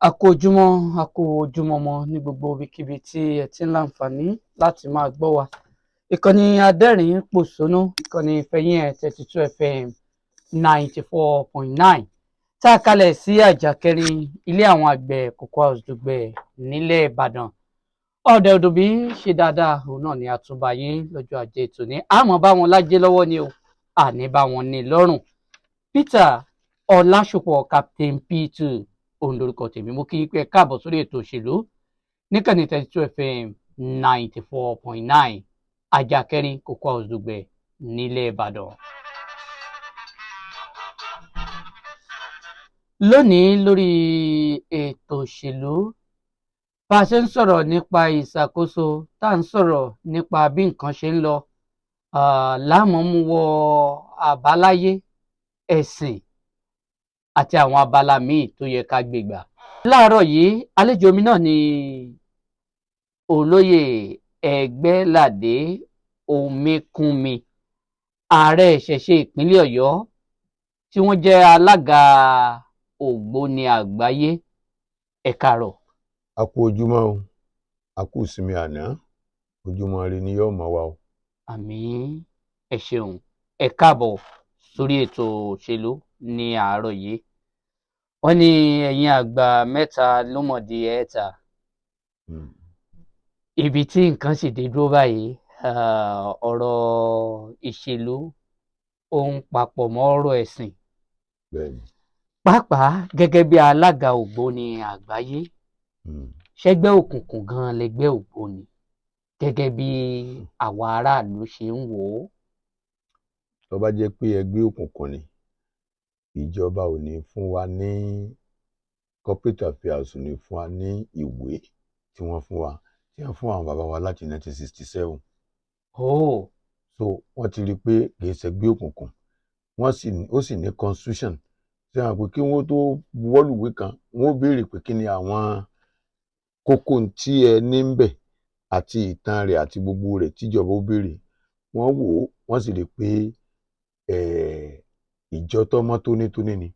A kú ojúmọ́, a kú ojúmọmọ ní gbogbo ibikíbi tí ẹ ti ń láǹfààní láti máa gbọ́ wa. Ìkànnì Adẹ́rìn-ín-pòṣónú, ìkànnì ìfẹ̀yìn ẹ̀ 32 FM 94.9 tá a kalẹ̀ sí àjà kẹrin ilé àwọn àgbẹ̀ Cocoa House Dùgbẹ̀ nílẹ̀ Ìbàdàn. Ọ̀dẹ̀ òdòbí ṣe dáadáa, òun náà ni àtúbà yín lọ́jọ́ ajé tòní. Àmọ́ bá wọn lájẹ́ lọ́wọ́ ni o, àní bá wọn ní lọ́rùn. Peter Ọlásùpọ̀, Captain P2, òun lorúkọ tèmi. Mo kí yín pé ẹ káàbọ̀ sórí ètò òṣèlú níkànnì 32 FM 94.9, àjà kẹrin Cocoa House Dùgbẹ̀ nílẹ̀ Ìbàdàn. Lónìí lórí ètò òṣèlú, bá a ṣe ń sọ̀rọ̀ nípa ìṣàkóso, tá à ń sọ̀rọ̀ nípa bí nǹkan ṣe ń lọ, láàmú mú wọ àbáláyé, ẹ̀sìn àti àwọn abala míì tó yẹ ká gbé gbà. Láàárọ̀ yìí, àlejò mi náà ni olóyè Ẹgbẹ́ládé Omíkúnmi, ààrẹ ìṣẹ̀ṣe ìpínlẹ̀ Ọ̀yọ́, tí wọ́n jẹ́ alága Ògbóni Àgbáyé. Ẹ káàárọ̀. A kú ojúmọ́ o, a kú ìsinmi àná, ojúmọ́ ire ni yóò mọ́ wa o. Àmín, ẹ ṣeun, ẹ káàbọ̀ sórí ètò òṣèlú ní àárọ̀ yìí. Wọ́n ní ẹ̀yin àgbà mẹ́ta ló mọ̀ di ẹ̀ẹ́ta. Ibi tí nǹkan sì dé dúró báyìí, ọ̀rọ̀ ìṣèlú ó ń papọ̀ mọ́ ọ̀rọ̀ ẹ̀sìn. Bẹ́ẹ̀ni. Pàápàá gẹ́gẹ́ bí alága Ògbóni Àgbáyé, ṣẹ́gbẹ́ òkùnkùn gan-an lẹgbẹ́ Ògbóni gẹ́gẹ́ bí àwa aráàlú ṣe ń wò ó? Tó bá jẹ́ pé ẹgbẹ́ òkùnkùn ni, ìjọba ò ní fún wa ní corporate affairs, ò ní fún wa ní ìwé tí wọ́n fún wa, tí wọ́n fún àwọn bàbá wa láti 1967. Oh. So wọ́n ti rí i pé kì í ṣẹgbẹ́ òkùnkùn, wọ́n sì ó sì ní constitution tí wọ́n pé kí wọ́n tó buwọ́lùwé kan, wọ́n ó béèrè pé kí ni àwọn kókó tí ẹ ní ń bẹ̀ àti ìtàn rẹ̀ àti gbogbo rẹ̀ tíjọba ó béèrè. Wọ́n wò ó, wọ́n sì rí i pé ìjọ tó mọ́ tónítóní ni,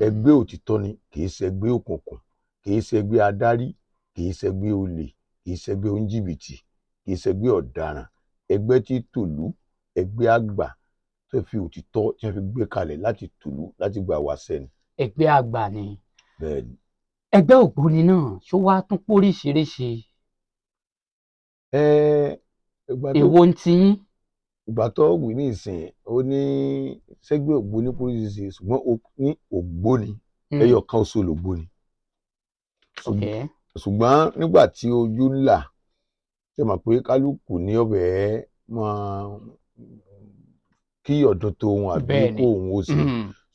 ẹgbẹ́ òtítọ́ ni, kì í ṣẹgbẹ́ òkùnkùn, kì í ṣẹgbẹ́ adarí, kì í ṣẹgbẹ́ olè, kì í ṣẹgbẹ́ oníjìbìtì, kì í ṣẹgbẹ́ ọ̀daràn, ẹgbẹ́ tí tòlú, ẹgbẹ́ àgbà tó fi òtítọ́ tí wọ́n fi gbé kalẹ̀ láti tòlú láti gbà wá sẹ́ni. Ẹgbẹ́ àgbà ni. Bẹ́ẹ̀ni. Ẹgbẹ́ Ògbóni náà ṣó wá tún póríṣiríṣi? Èwo ń tiyín? Ìgbà tó wí ní ìsìn, ó ní sẹ́gbẹ́ Ògbóni póríṣiríṣi, ṣùgbọ́n ó ní Ògbóni ẹyọ kan oṣù lògbóni. Ṣùgbọ́n nígbà tí ojú ń là, ṣe mọ̀ pé kálukú ní ọbẹ̀ máa kí ọ̀dún tó òun àbí kó òun ó ṣe.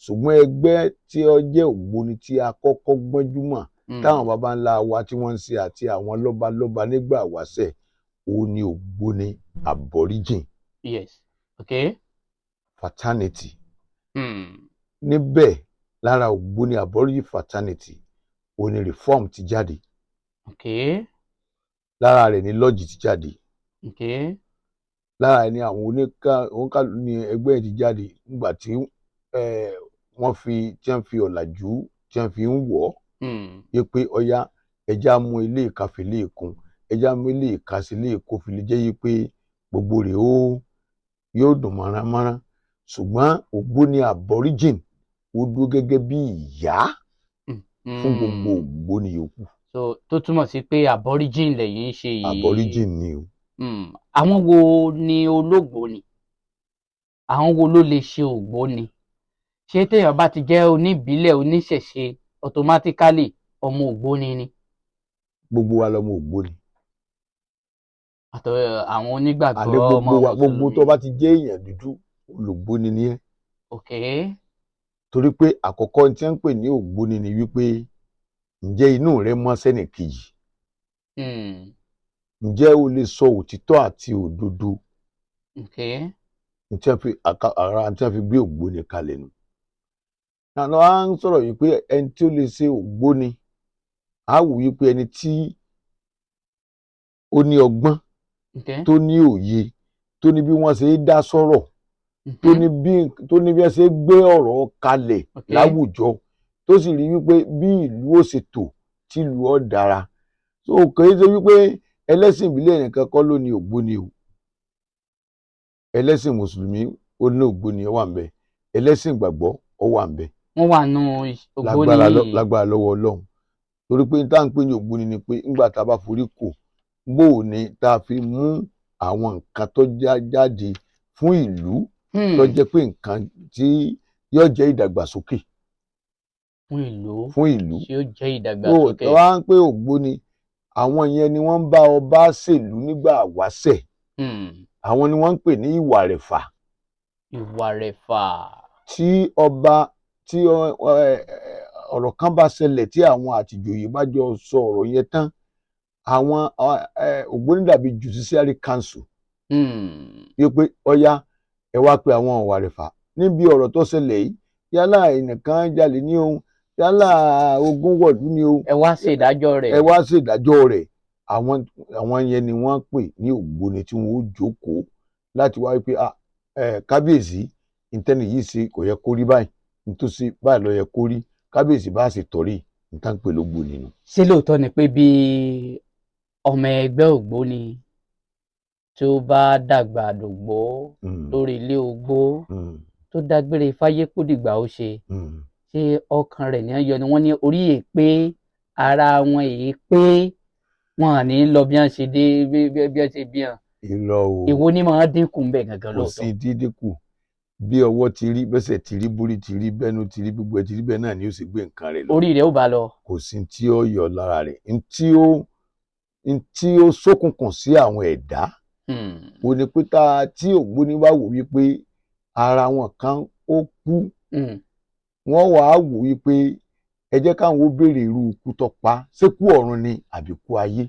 Ṣùgbọ́n ẹgbẹ́ tí ó jẹ́ Ògbóni tí a kọ́kọ́ gbọ́njú mọ̀, táwọn baba ńlá wa tí wọ́n ń ṣe àti àwọn lọ́balọ́ba nígbà wáṣẹ̀, òun ni Ògbóni Aborigine. Yes. Okay. Fraternity. Níbẹ̀ lára Ògbóni Aborigine fraternity, òun ni reform ti jáde. Lára rẹ̀ ni lodge ti jáde. Lára rẹ̀ ni àwọn oníkàlù ní ẹgbẹ́ yẹn ti jáde nígbà tí wọ́n fi tí wọ́n fi ọ̀làjú tí wọ́n fi ń wọ̀ ọ́ yé pé ọya, ẹja mú ilé ìkàfẹ́ ilé ìkun, ẹja mú ilé ìkàsí ilé ìkó fi lè jẹ́ yí pé gbogbo rẹ̀ ó yóò dùn mọ́ránmọ́rán. Ṣùgbọ́n Ògbóni Aborigine ó dúró gẹ́gẹ́ bí ìyá fún gbogbo Ògbóni yòókù. So tó túmọ̀ sí pé Aborigine lẹ̀yin ń ṣe yìí. Aborigine ni o. Àwọn wo ni olóògbóni? Àwọn wo ló lè ṣe Ògbóni? Ṣé téèyàn bá ti jẹ́ oníbílẹ̀ oníṣẹ̀ṣe, automatically ọmọ Ògbóni ni? Gbogbo wa lọmọ Ògbóni. Àtọ àwọn onígbàgbọ́, àní ọmọ gbogbo wa, gbogbo mùsùlùmí. Tó bá ti jẹ́ èèyàn dúdú, olùgbóni ni ẹ́. Torí pé àkọ́kọ́ tí wọ́n ń pè ní Ògbóni ni wípé, ǹjẹ́ inú rẹ mọ́ sẹ́nìkejì? Ǹjẹ́ o lè sọ òtítọ́ àti òdodo? Tí wọ́n fi ara tí wọ́n fi gbé Ògbóni kalẹ̀ nù. Nànà á ń sọ̀rọ̀ yìí pé ẹni tí ó lè ṣe Ògbóni, á wù wípé ẹni tí ó ní ọgbọ́n, tó ní òye, tó ní bí wọ́n ṣe é dá sọ̀rọ̀, tó ní bí wọ́n ṣe é gbé ọ̀rọ̀ kalẹ̀ láwùjọ, tó sì rí wípé bí ìlú ó ṣe tò. Tìlú ó dára. So kò í ṣe wípé ẹlẹ́sìn ìbílẹ̀ nìkan kọ́ ló ní ògbóni o. Ẹlẹ́sìn mùsùlùmí ó ní ògbóni, ó wà ń bẹ. Ẹlẹ́sìn ìgbàgbọ́, ó wà ń bẹ. Wọ́n wà nù ògbóni Lágbára yìí. Lágbára lọ́wọ́ Ọlọ́run, torí pé tá à ń pè ní ògbóni ni pé ńgbà tá a bá forí kò bó o ní tá a fi mú àwọn nǹkan tó jáde fún ìlú tó jẹ́ pé nǹkan tí yóò jẹ́ ìdàgbàsókè Fún ìlú. Fún ìlú. Tí ó jẹ́ Tó ìdàgbàsókè. tó wá ń pé ògbóni, àwọn yẹn ni wọ́n ń bá ọba ṣèlú nígbà wáṣẹ̀. Àwọn ni wọ́n ń pè ní ìwàrẹ̀fà. Ìwàrẹ̀fà. Tí ọba tí ọ̀rọ̀ kan bá ṣẹlẹ̀, tí àwọn àtìjòyè bá jọ sọ ọ̀rọ̀ yẹn tán, àwọn ògbóni dàbí judiciary council wípé pé ọya, ẹ wá pe àwọn ìwàrẹ̀fà níbi ọ̀rọ̀ tó ṣẹlẹ̀ yìí, yálà ẹnìkan jalè ní ohun, yálà ogun wọ̀lú ní ohun. Ẹ wá ṣe ìdájọ́ rẹ̀. Ẹ wá ṣèdájọ́ rẹ̀. Àwọn yẹn ni wọ́n pè ní ògbóni, tí wọ́n ó jókòó láti wá wípé, ah, ẹ kábíyèsí, ìtẹ́ni yìí ṣe kò yẹ kó rí báyìí, nítòsí báyìí ló yẹ kó rí, kábíyèsí, bá ṣe tọ̀rí nǹkan pè lógbóni nù. Ṣé lóòótọ́ ni pé bí ọmọ ẹgbẹ́ ògbóni tó bá dàgbà dògbó lórí ilé ogbó tó dágbére fáyé kó dìgbà ó ṣe, ṣé ọkàn rẹ̀ ní yọ ni wọ́n ní orí è pé ara wọn èé pé wọn à ní lọ bí wọ́n ṣe dé, bí wọ́n ṣe bí wọn? Irọ́ o. Èwo ni máa dínkù ń bẹ̀ gangan Kò lóòótọ́? Sí dídínkù. Bí ọwọ́ ti rí, bẹ́sẹ̀ ti rí, bórí ti rí, bẹ́nu ti rí, gbogbo ẹ̀ ti rí bẹ́ẹ̀ náà ni ó sì gbé nǹkan rẹ̀ lọ. Orí rẹ̀ ó bá lọ. Kò sí tí ó yọ lára rẹ̀. Ntí ó ṣókùnkùn sí àwọn ẹ̀dá ó ní pé tá tí ògbóni bá wò wípé ara wọn kan ó kú, wọ́n wàá wò wípé ẹ jẹ́ káwọn ó béèrè irú ikú tó pa, ṣé kú ọ̀run ni àbí kú ayé?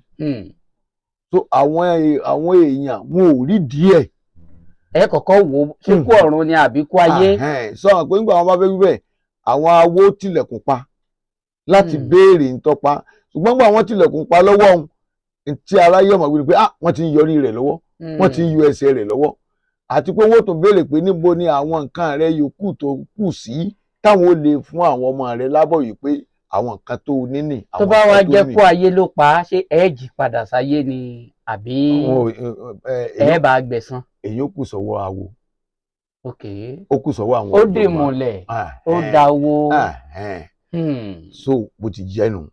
So àwọn èèyàn wọn ò rí díẹ̀. Ẹ kọ́kọ́ wò ó, ṣé kú ọ̀run ni àbí kú ayé? Sọ pé nígbà wọn bá fẹ́ wí bẹ́ẹ̀, àwọn awo tilẹ̀kùn pa láti béèrè ntọ́pa, ṣùgbọ́n nígbà wọn tilẹ̀kùn pa lọ́wọ́ òun tí aráyé ọmọ wí ni pé, ah, wọ́n ti ń yọrí rẹ̀ lọ́wọ́, wọ́n ti ń yọ ẹsẹ̀ rẹ̀ lọ́wọ́, àti pé wọ́n tún béèrè pé níbo ni àwọn nǹkan rẹ̀ yòókù tó kù sí, táwọn ó lè fún àwọn ọmọ rẹ̀ lábọ̀ yìí pé àwọn nǹkan tó ní nì. Tó Àwọn bá wá nǹkan tó jẹ́ ní. kú ayé ló pa á, ṣé ẹ jí padà sáyé ni àbí ẹ bá gbẹ̀san? Èyí ó kù sọ́wọ́ awo. Ó kù sọ́wọ́ àwọn Ó ọ̀jọ̀gbọ́n. dì mọ̀lẹ̀, ó dáwó. So bó ti jẹ́ nù.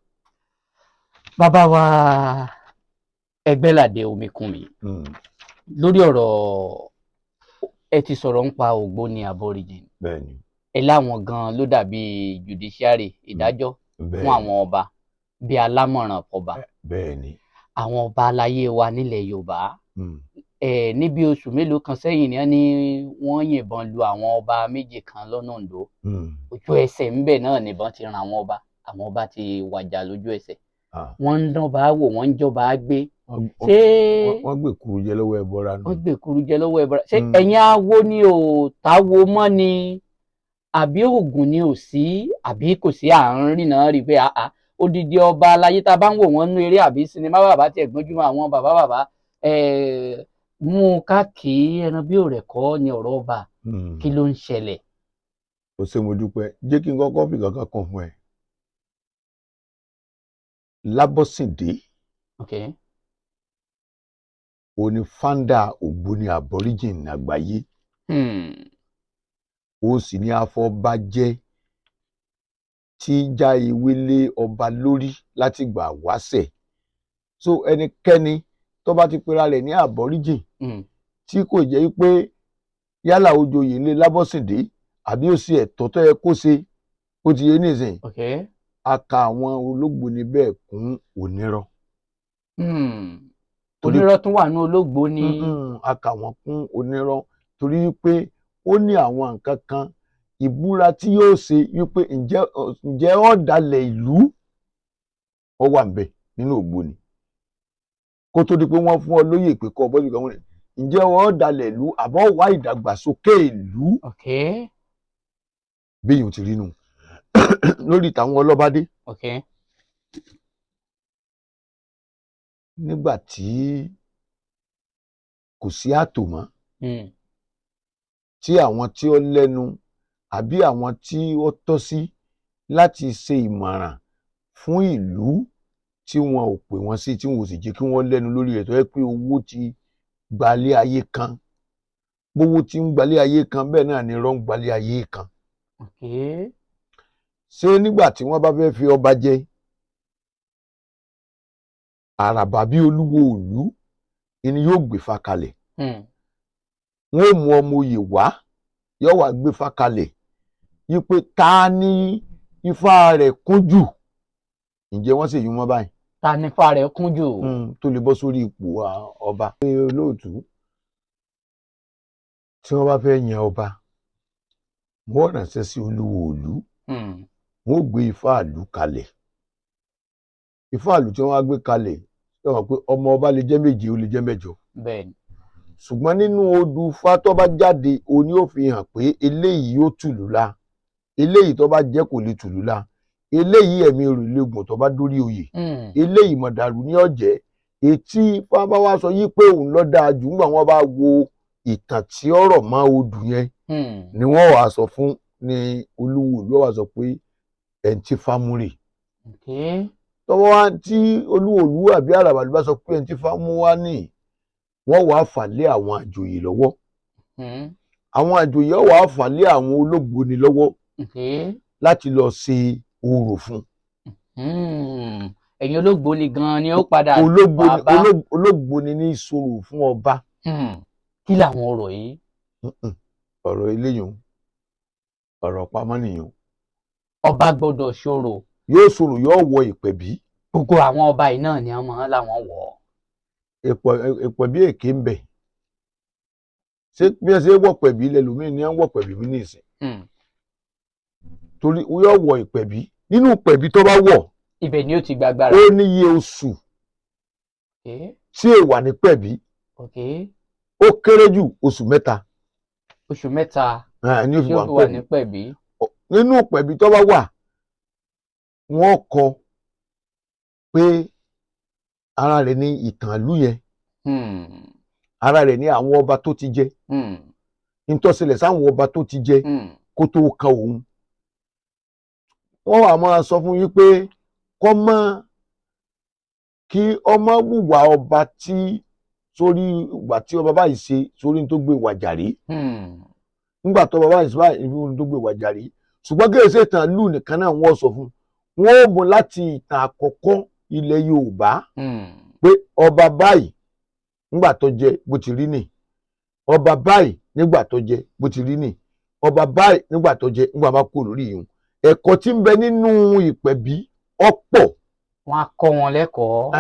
Bàbá wa Ẹgbẹ́ládé Omíkunmi, lórí ọ̀rọ̀ ẹ ti sọ̀rọ̀ nípa ògbóni aborigine. Bẹ́ẹ̀ni. Ẹ láwọn gan ló dàbí judiciary, ìdájọ́ fún àwọn ọba, bí alámọ̀ràn ọba. Bẹ́ẹ̀ni. Àwọn ọba aláyé wa nílẹ̀ Yorùbá, ẹ níbi oṣù mélòó kan sẹ́yìn ni wọ́n ní wọ́n yìnbọn lu àwọn ọba méjì kan lọ́nà Oǹdó. Ojú ẹsẹ̀ ńbẹ̀ náà nìbọn ti ran àwọn ọba, àwọn ọba ti wàjà lójú ẹsẹ̀. Wọ́n ń dán bá wò, wọ́n ń jọba gbé. Ṣé Wọ́n gbé kuru jẹ lọ́wọ́ ẹbọra nù. Wọ́n gbé kuru jẹ lọ́wọ́ ẹbọra. Ṣé ẹ̀yin awo ni ò táwo mọ́ ni, àbí oògùn ni ò sí, àbí kò sí à ń rìnà rí i pé àá odidi ọba aláyé tá a bá ń wò wọ́n nú eré àbí sinimá, bàbá tiẹ̀ gbọ́njúmọ́ àwọn bàbá bàbá mú un káàkiri ẹran bí òrẹ̀ kọ́ ni ọ̀rọ̀ ọba? Kí ló ń ṣẹlẹ̀? O ṣé, mo dúpẹ́. Jẹ́ kí n kọ́kọ́ fi kankan kan fún ẹ. Lábọ́sìndé ó ní founder Ògbóni aborigine àgbáyé. Ó sì ní afọbajẹ tí já ewé lé ọba lórí láti gbà wáṣẹ̀. So ẹnikẹ́ni tó bá ti pera rẹ̀ ní aborigine tí kò jẹ́ pé yálà ó joyè lé Lábọ́sìndé àbí ó ṣe ẹ̀tọ́ tó yẹ kó ṣe, ó ti yé nísìnyí, a ka àwọn olóògbóni bẹ́ẹ̀ kún onírọ́. Onírọ́ tún wà ní olóògbóni? A kà wọ́n kún onírọ́ torí wípé ó ní àwọn nǹkan kan, ìbúra tí yóò ṣe wípé ǹjẹ́ ó dalẹ̀ ìlú, ó wà níbẹ̀ nínú ògbóni kó tó di pé wọ́n fún ọ lóyè pé kọ́ ọ bọ́jú kan wọ́n ní ǹjẹ́ ó dalẹ̀ ìlú àbọ̀ wá ìdàgbàsókè ìlú. Bí yìí ti rí nu lórí tàwọn ọlọ́bádé. Nígbà tí kò sí ààtò mọ́, tí àwọn tí ó lẹ́nu àbí àwọn tí ó tọ́ sí láti ṣe ìmọ̀ràn fún ìlú. tí wọn ò pè wọ́n sí, tí wọn ò sì jẹ́ kí wọ́n lẹ́nu lórí rẹ̀, tó yẹ pé owó ti gbalé ayé kan. Bówó ti ń gbalé ayé kan, bẹ́ẹ̀ náà ni irọ́ ń gbalé ayé kan. Ṣé nígbà tí wọ́n bá fẹ́ fi ọba jẹ, àràbà bí olúwo ìlú ni yóò gbé fa kalẹ̀? Wọ́n ó mú ọmọ oyè wá, yóò wá gbé fa kalẹ̀ yí pé ta ni ifá rẹ̀ kún jù? Ǹjẹ́ wọ́n sì yún mọ́ báyìí? Ta ni ifá rẹ̀ kún jù? Tó lè bọ́ sórí ipò ọba. Olóòtú, tí wọ́n bá fẹ́ yan ọba, wọ́n ránṣẹ́ sí olúwo ìlú. Wọ́n ó gbé ifá ìlú kalẹ̀. Ifá ìlú tí wọ́n á gbé kalẹ̀, ṣé wọ́n pé ọmọ ọba lè jẹ́ méje, ó lè jẹ́ mẹ́jọ? Bẹ́ẹ̀ni. Ṣùgbọ́n nínú odù ifá tó bá jáde, òní ó fi hàn pé eléyìí yóò tùlù la, eléyìí tó bá jẹ́ kò lè tùlù la, eléyìí ẹ̀mí rẹ̀ lè gùn tó bá dórí oyè, eléyìí mọ̀dàrú ní ọ̀jẹ́. Etí ifá bá wá sọ yí pé òun ló dáa jù, ńgbà wọ́n bá wo ìtàn tí ọ̀rọ̀ mọ́ odù yẹn, ni wọ́n wàá sọ fún ní olúwo ìlú wàá sọ pé ẹ̀ ń tí fámúrè. Tọ́wọ́ wá tí olúwo ìlú àbí àràbà ló bá sọ pé ẹ̀ ń tí fámú wá ní, wọ́n wàá fà lé àwọn àjòyè lọ́wọ́. Àwọn àjòyè wàá fà lé àwọn olóògbóni lọ́wọ́ láti lọ ṣe orò fún. Ẹ̀yin olóògbóni gan-an ni ó padà Olóògbóni ní ìṣòro fún ọba. Kí làwọn ọ̀rọ̀ yìí? Ọ̀rọ̀ eléyìí, ọ̀rọ̀ pamọ́ nìyẹn. Ọba gbọ́dọ̀ ṣòro. Yóò ṣòro, yóò wọ ìpẹ̀bí. Gbogbo àwọn ọba yìí náà ni wọ́n máa láwọn wọ̀. Ìpẹ̀bí èké ń bẹ. Ṣé bí ẹ ṣe wọ̀ pẹ̀bí lẹ́lòmíì ni wọ́n wọ̀ pẹ̀bí mi nìsín? Torí yóò wọ ìpẹ̀bí. Nínú ìpẹ̀bí tó bá wọ̀, ibẹ̀ ni ó ti gbàgbára. Ó níye oṣù tí èèwà ní pẹ̀bí. Ó kéré jù oṣù 3. Oṣù 3 ni ó fi wà ní pẹ̀bí. Nínú pẹ̀bí tó bá wà, wọ́n kọ pé ara rẹ̀ ní ìtàn ìlú yẹn, ara rẹ̀ ní àwọn ọba tó ti jẹ, ntọ́sílẹ̀ sáwọn ọba tó ti jẹ kó tó kan òun. Wọ́n wà máa sọ fún yín pé kọ́ mọ́ kí ọmọ wùwà ọba tí sórí ìgbà tí ọba báyìí ṣe sórí tó gbé wàjàrí, nígbà tó ọba báyìí ṣe báyìí tó gbé wàjàrí. Ṣùgbọ́n kí èsì ìtàn ìlú nìkan náà wọ́n sọ fún wọn, ó mú láti ìtàn àkọ́kọ́ ilẹ̀ Yorùbá pé ọba báyìí nígbà tó jẹ bó ti rí nì, ọba báyìí nígbà tó jẹ bó ti rí nì, ọba báyìí nígbà tó jẹ nígbà bá kú lórí ìhun. Ẹ̀kọ́ tí ń bẹ nínú ìpẹ̀bí ọ̀pọ̀. Wọ́n á kọ́ wọn lẹ́kọ̀ọ́.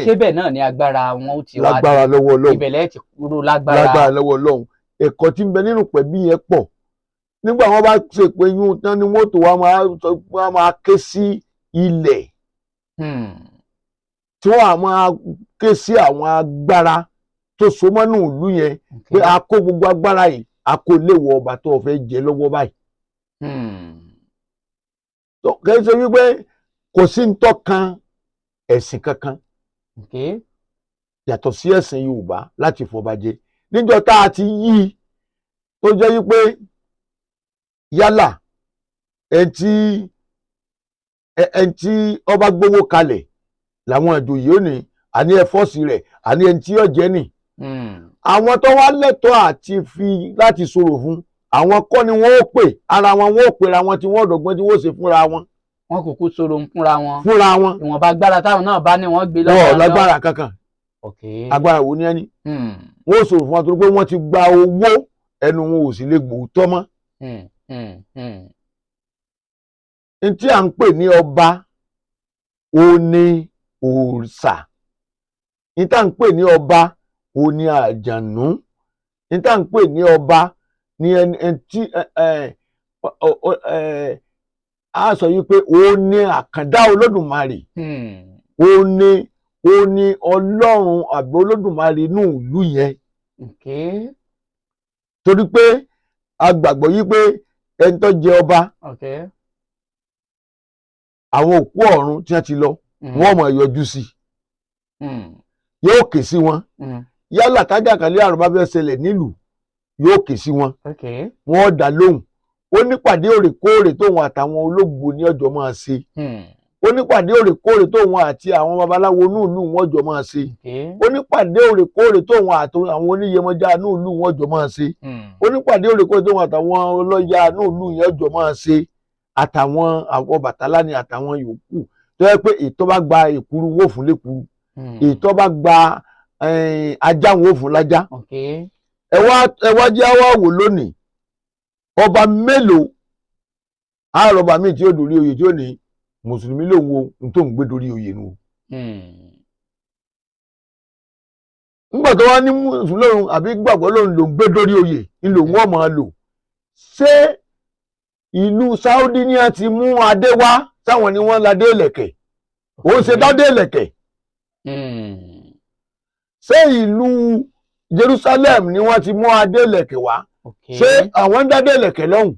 Ṣé bẹ́ẹ̀ náà ni agbára wọn ó ti wá lágbára lọ́wọ́ Ọlọ́run? Ìbẹ̀lẹ̀ ti kúrò lágbára. Lágbára lọ́wọ́ Ọlọ́run. Ẹ̀kọ́ tí ń bẹ nínú ìpẹ̀bí yẹn pọ̀. Nígbà wọn bá ṣe pé yún tán ni wọ́n tó wá máa ké sí ilẹ̀, tí wọ́n á máa ké sí àwọn agbára tó so mọ́nú ìlú yẹn pé a kó gbogbo agbára yìí, a kó léwọ ọba tó fẹ́ jẹ lọ́wọ́ báyìí. Kì í ṣe wípé kò sí ń tọ́kan ẹ̀sìn kankan yàtọ̀ sí ẹ̀sìn Yorùbá láti fọba jẹ. Níjọ́ tá a ti yí tó jẹ́ wípé yálà ẹni tí ọba gbowó kalẹ̀ làwọn ìjòyè ò ní àní ẹ̀fọ́sì rẹ̀ àní ẹni tí yóò jẹ́ nì. Àwọn tó wá lẹ́tọ̀ọ́ àti fi láti sọ̀rọ̀ fún àwọn kọ́ ni wọ́n ó pè ara wọn, wọ́n ó pera wọn tí wọ́n dọ̀gbọ́n tí wọ́n ó ṣe fúnra wọn. Wọ́n kúkú sọ̀rọ̀ fúnra wọn. Fúnra wọn. Ìwọ̀nba agbára táwọn náà bá ní wọ́n gbé lọ́wọ́. Wọn ò lágbára kankan. Agbára wo ni ẹni? Wọ́n ó sọ̀rọ̀ fún wọn torí pé wọ́n ti gba owó, ẹnu wọn ò sì lè gbòótọ́ mọ́. N tí à ń pè ní ọba ó ní òòṣà, n tá à ń pè ní ọba ó ní àjànú, n tá à ń pè ní ọba ní ẹni tí a sọ yìí pé ó ní àkàndá Olódùmarè, ó ní Ọlọ́run àbí Olódùmarè inú ìlú yẹn. Torí pé a gbàgbọ́ yìí pé ẹni tó jẹ ọba, àwọn òkú ọ̀run tí wọ́n ti lọ, wọ́n máa yọjú sí i, yóò ké sí wọn. Yálà tájàkálẹ̀ àrùn bá fẹ́ ṣẹlẹ̀ nílùú, yóò ké sí wọn, wọ́n dá lóhùn. Ó nípàdé òrèkóòrè tóun àtàwọn olóògbé ní ọjọ́ máa ṣe. Onípàdé òrèkóòrè tóun àti àwọn babaláwo inú ìlú wọn jọ máa ṣe. Onípàdé òrèkóòrè tóun àti àwọn oníyemọjá inú ìlú wọn jọ máa ṣe. Onípàdé òrèkóòrè tóun àtàwọn ọlọ́yà inú ìlú yẹn jọ máa ṣe, àtàwọn àwọn Bàtálá ni àtàwọn yòókù tó yẹ pé ìtọ́ bá gba èkuru wò fún lékuru, ìtọ́ bá gba ajá wò fún lájá. Ẹ wá jẹ́ wá wò lónìí, ọba mélòó àròbà míì tí ó dórí oyè tí ó ní mùsùlùmí lòun o, n tó ń gbé dórí oyè nu o. Nígbà tó wá ní mùsùlùmí lòun àbí gbàgbọ́ lòun lòun gbé dórí oyè ń lòun wọ́n máa lò. Ṣé ìlú Saudi ni a ti mú adé wá táwọn ni wọ́n ládé ìlẹ̀kẹ̀? Òun ṣe dádé ìlẹ̀kẹ̀. Ṣé ìlú Jerusalem ni wọ́n ti mú adé ìlẹ̀kẹ̀ wá? Ṣé àwọn ń dádé ìlẹ̀kẹ̀ lọ́hùn?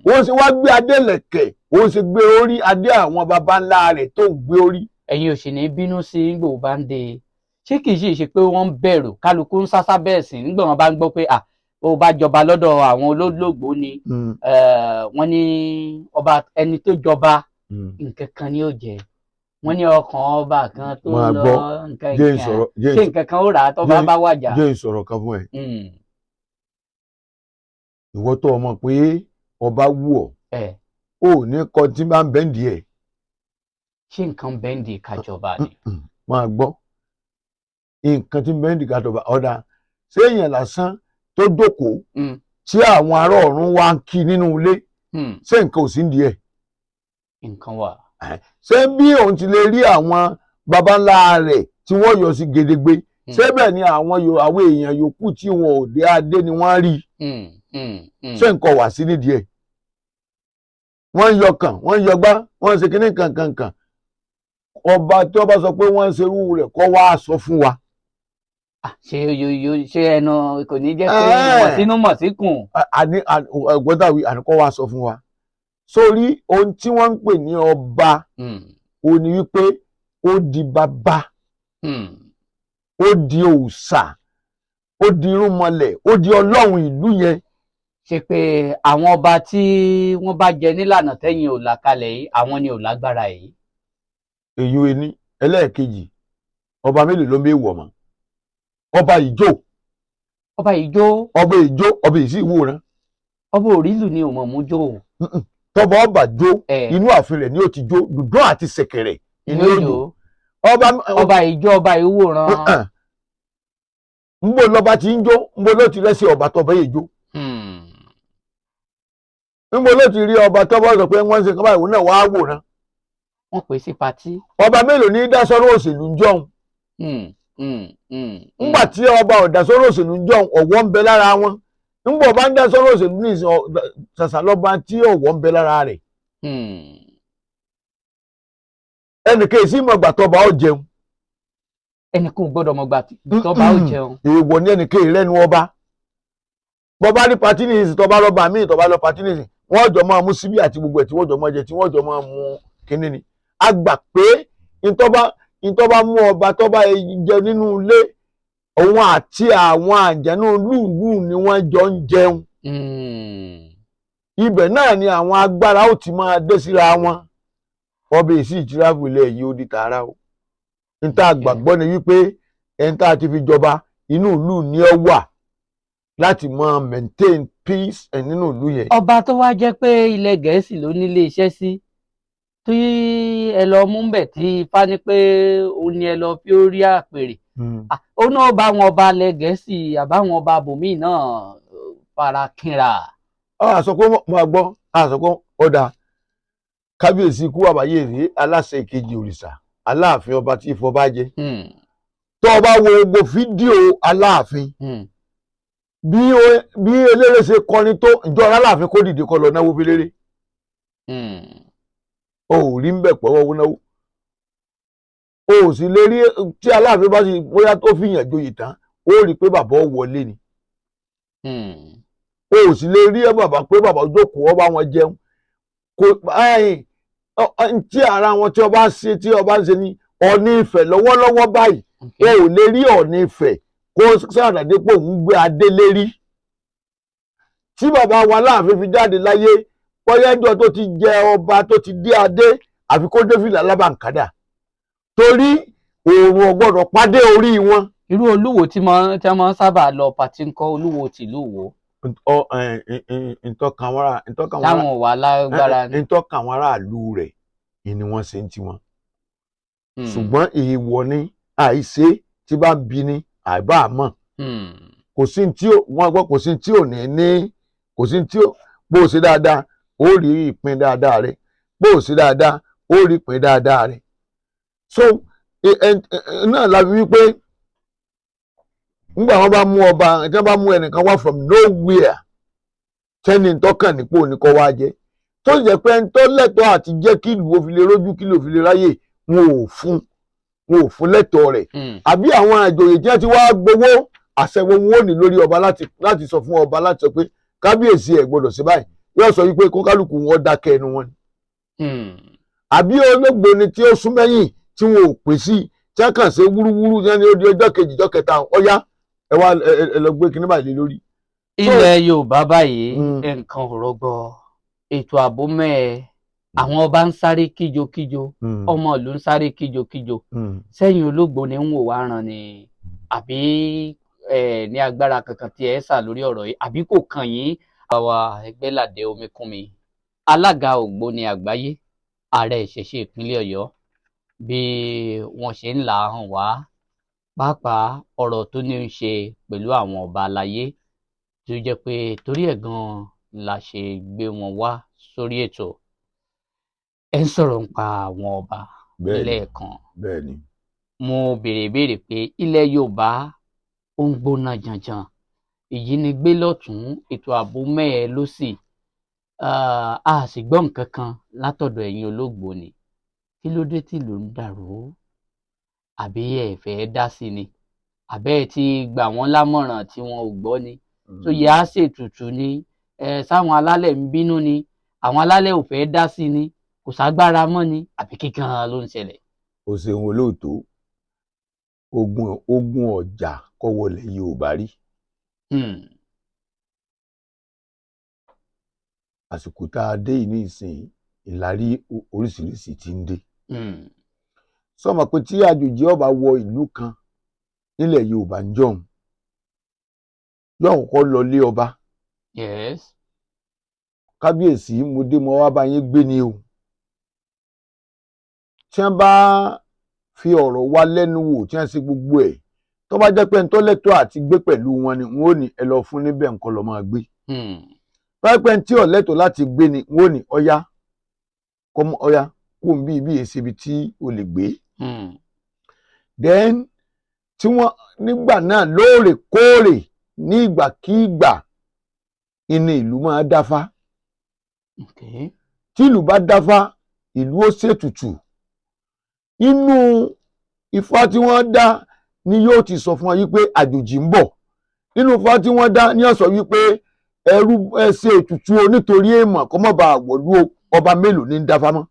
Wọ́n ṣe wá gbé adé ìlẹ̀kẹ̀, wọ́n ṣe gbé orí adé àwọn baba ńlá rẹ̀ tó ń gbé orí. Ẹ̀yin ò sì ní bínú sí gbò bá ń de. Ṣé kìí sì ṣe pé wọ́n ń bẹ̀rù, kálukú ń sásá bẹ́ẹ̀ sí nígbà wọn bá ń gbọ́ pé ó bá jọba lọ́dọ̀ àwọn olólògbò ni, wọ́n ní ọba ẹni tó jọba nǹkan kan ni ó jẹ, wọ́n ní ọkàn ọba kan tó lọ nǹkan kan, ṣé nǹkan kan ó rà á tó bá bá wàjà. Jẹ́ ìsọ̀rọ̀ kan fún ẹ. Ìwọ tó ọmọ pé ọba wù ọ́, ò ní kọ tí bá ń bẹ́ǹdì ẹ̀. Ṣé nǹkan bẹ́ǹdì kájọba ni? Máa gbọ́, nǹkan tí ń bẹ́ǹdì kájọba ọ̀dà, ṣé èèyàn lásán tó jókòó tí àwọn ará ọ̀run wá ń kí nínú ilé, ṣé nǹkan ò sí ń di ẹ̀? Nǹkan wà. Ṣé bí òun ti lè rí àwọn baba ńlá rẹ̀ tí wọ́n yọ sí gedegbe, ṣé bẹ́ẹ̀ ni àwọn èèyàn yòókù tí wọn ò dé adé ni wọ́n rí? Ṣé nǹkan wà sí nídìí ẹ̀? Wọ́n ń yọkàn, wọ́n ń yọgbá, wọ́n ń ṣe kínní kankankan. Ọba tí wọ́n bá sọ pé wọ́n ń ṣerú rẹ̀ kọ́ wá sọ fún wa. Ṣé ṣé ẹnu kò ní jẹ́ pé mọ̀sínú mọ̀síkùn. Àní ẹ̀gbọ́n àní kọ́ wá sọ fún wa. Sórí ohun tí wọ́n ń pè ní ọba, ó ní wípé ó di bàbá, ó di òòṣà, ó di irúnmọlẹ̀, ó di ọlọ́run ìlú yẹn. Ṣe pé àwọn ọba tí wọ́n bá jẹ nílànà tẹ́yìn ò là kalẹ̀ yìí, àwọn ni ò lágbára yìí. Èyí ẹni ẹlẹ́ẹ̀kejì, ọba mélòó ló ń bẹ wọ̀ mọ́? Ọba ìjó. Ọba ìjó. Ọba ìjó, ọba ìsí ìwòran. Ọba òrìlù ni ò mọ̀ mú jó. Tọba ọba jó, inú ààfin rẹ̀ ni ó ti jó, dùdún àti ṣẹ̀kẹ̀rẹ̀ inú òjò. Ọba ìjó, ọba ìwòran. Nbọ lọba ti ń jó, nbọ ló ti rẹ́sì ọba tọba yìí jó. Nbọ ló ti rí ọba tọba sọ pé wọ́n ń ṣe kọ́ba ìwò náà wàá wòran. Wọ́n pè sí patí. Ọba mélòó ní dásọ́rọ̀ òṣèlú ń jọun? Ńgbà tí ọba ò dásọ́rọ̀ òṣèlú ń jọun, ọ̀wọ́ ń bẹ lára wọn. Ńgbà ọba ń dásọ́rọ̀ òṣèlú ní ìsìn, ṣàṣà lọ́ba tí ọ̀wọ́ ń bẹ lára rẹ̀. Ẹnìkan èsì mọ̀gbà tọba ó jẹun. Ẹnìkan ò gbọ́dọ̀ mọ̀gbà tọba ó jẹun. Èèwọ̀ ní ẹnìkan ìrẹ́nu ọba. Bọ́bá ní patí ní ìsìn, tọba lọ́ba míì tọba lọ patí ní ìsìn, wọ́n jọ máa mú síbí àti gbogbo ẹ̀ tí wọ́n jọ máa jẹ, tí wọ́n jọ máa mú kínní ni. A gbà pé ìtọ́ba mú ọba tọ́ba jẹ nínú ilé, òun àti àwọn àjẹnú lùlù ni wọ́n jọ ń jẹun. Ibẹ̀ náà ni àwọn agbára ó ti máa dé síra wọn. Ọbẹ̀ èsì ìtìráfù ilẹ̀ yìí ó di tààrà o. Níta gbàgbọ́ ni wípé ẹni tá a ti fi jọba inú ìlú ni ó wà láti máa maintain peace nínú ìlú yẹn. Ọba tó wá jẹ́ pé ilẹ̀ Gẹ̀ẹ́sì ló nílé iṣẹ́ sí, tí ẹ lọ mú bẹ̀ tí ifá ní pé ó ní ẹ lọ fi ó rí àpèrè, ó náà bá wọn ọba ilẹ̀ Gẹ̀ẹ́sì àbáwọn ọba bòmíì náà fara kínra. A sọ pé mo gbọ́, a sọ pé ó dáa. Kábíyèsí ikú àbáyé rèé, aláṣẹ ìkejì òrìṣà, aláàfin ọba tí ifọ̀ bá jẹ. Tó o bá wo gbogbo fídíò aláàfin, bí eléré ṣe kọrin tó, ìjọ aláàfin kó dìde kó lọ náwó féléré. O ò rí ń bẹ̀ pọ̀wọ́ náwó. O ò sì lè rí tí aláàfin bá sì bóyá tó fi yàn joyè tán, ó rí i pé bàbá ó wọlé ni. O ò sì lè rí bàbá pé bàbá jókòó ọba wọn jẹun. Kò tí ara wọn tí ọba ṣe tí ọba ṣe ní Ọọ̀ni Ifẹ̀ lọ́wọ́lọ́wọ́ báyìí, o ò lè rí Ọọ̀ni Ifẹ̀ kó sàdàdé pé òun gbé adé lérí. Tí bàbá wa láàfin fi jáde láyé, bóyá ẹjọ́ tó ti jẹ ọba tó ti dé adé Àfi kó dé fìlà alábàǹkádà, torí oòrùn ò gbọ́dọ̀ pàdé orí wọn. Irú olúwo tí wọ́n sábà lọ pàtí ńkọ́, olúwo tìlú Ìwó? Ntọ́ka táwọn wà lágbára ni. Ntọ́ka àwọn aráàlú rẹ̀ ni wọ́n ṣe ń tiwọn. Ṣùgbọ́n èèwọ̀ ni àìṣe tí bá ń bi ni àìbá mọ̀. Kò sí tí wọ́n gbọ́, kò sí tí ò ní ní, kò sí tí bó o ṣe dáadáa ó rí ìpín dáadáa rẹ, bó o ṣe dáadáa ó rí ìpín dáadáa rẹ. So náà la fi wípé nígbà wọn bá mú ọba, tí wọn bá mú ẹnìkan wá from nowhere, tẹ́ni tọ́kàn nípò ní kọ́ wá jẹ́, tó sì jẹ́ pé ẹni tó lẹ́tọ̀ọ́ àti jẹ́ kí ìlú ó fi lè rójú, kí ìlú ó fi lè ráyè, wọn ò fún lẹ́tọ̀ọ́ rẹ̀. Àbí àwọn àjòyè tí wọ́n ti wá gbowó àṣẹ wo wọn ò ní lórí ọba láti sọ fún ọba, láti sọ pé kábíyèsí, ẹ̀ gbọ́dọ̀ sí báyìí? Yóò sọ wípé kó kálukú wọn dákẹ́ ẹnu wọn ni. Àbí olóògbé tí ó sún mẹ́yìn tí wọn ò pè sí, tí wọ́n kàn ṣe wúrúwúrú, tí wọ́n ní ó di ọjọ́ kejì, ọjọ́ kẹta, ọ̀yá, ẹ wá ẹ lọ gbé kinní báyìí lé lórí. Ilẹ̀ Yorùbá báyìí, nǹkan ò rọgbọ, ètò ààbò mẹ́ẹ̀, àwọn ọba ń sáré kíjokíjo, ọmọ ìlú ń sáré kíjokíjo. Sẹ́yìn olóògbé ni ń wò wá ràn ni, àbí ẹ ní agbára kankan tí ẹ sà lórí ọ̀rọ̀ yìí, àbí kò kàn yín? Bàbá Ẹgbẹ́ládé Omíkúnmi, alága Ògbóni Àgbáyé, ààrẹ ìṣẹ̀ṣe ìpínlẹ̀ Ọ̀yọ́, bí wọ́n ṣe ń là á hàn wá, pàápàá ọ̀rọ̀ tó ní í ṣe pẹ̀lú àwọn ọba aláyé, tó jẹ́ pé torí ẹ̀ gan-an la ṣe gbé wọn wá sórí ètò. Ẹ ń sọ̀rọ̀ nípa àwọn ọba lẹ́ẹ̀kan. Bẹ́ẹ̀ni. Mo béèrè ìbéèrè pé ilẹ̀ Yorùbá ó ń gbóná janjan, ìjínigbé lọ́tùn, ètò ààbò mẹ́ẹ̀ lósì, a sì gbọ́ nǹkan kan látọ̀dọ̀ ẹ̀yin olóògbóni. Kí ló dé tí ìlú ń dàrú? Àbí ẹ fẹ́ dá sí ni, àbẹ́ ẹ ti gbà wọ́n lámọ̀ràn tí wọn ò gbọ́ ni, tó yẹ á ṣètùtù ni? Ẹ sáwọn alálẹ̀ ń bínú ni, àwọn alálẹ̀ ò fẹ́ dá sí ni, kò ságbára mọ́ ni, àbí kí gan-an ló ń ṣẹlẹ̀? O ṣeun olóòtú. Ogun ọjà kọ́ wọlé Yorùbá rí. Àsìkò tá a dé yìí ní ìsìn, ìlarí oríṣiríṣi ti ń dé. Sọmọ pé tí àjòjì ọba wọ ìlú kan nílẹ̀ Yorùbá ń jọ̀hún, yóò kọ́kọ́ lọ lé ọba. Kábíyèsí, mo dé, mo wá bá yín gbé ni o. Tí wọ́n bá fi ọ̀rọ̀ wá lẹ́nu wò, tí wọ́n ṣe gbogbo ẹ̀, tó bá jẹ́ pé ń tó lẹ́tọ̀ọ́ àti gbé pẹ̀lú wọn ni, wọ́n ò ní ẹ lọ fún níbẹ̀ nǹkan lọ́ máa gbé. Tó bá jẹ́ pé ń tí ò lẹ́tọ̀ọ́ láti gbé ni, wọ́n ò ní ọ̀yá kọ́mọ, ọ̀yá kó ń bí ibi èsì ibi tí o lè gbé. Then tí wọ́n nígbà náà, lóòrèkóòrè, ní ìgbàkígbà, ìní ìlú máa dáfá. Tí ìlú bá dáfá, ìlú ó ṣètùtù. Inú ifá tí wọ́n dá ni yóò ti sọ fún wa wípé àjòjì ń bọ̀. Nínú ifá tí wọ́n dá ní ó sọ wípé ẹrú ẹ ṣe ètùtù o, nítorí èèmọ̀ kó má bàa wọ̀lú o. Ọba mélòó ní ń dáfá mọ́?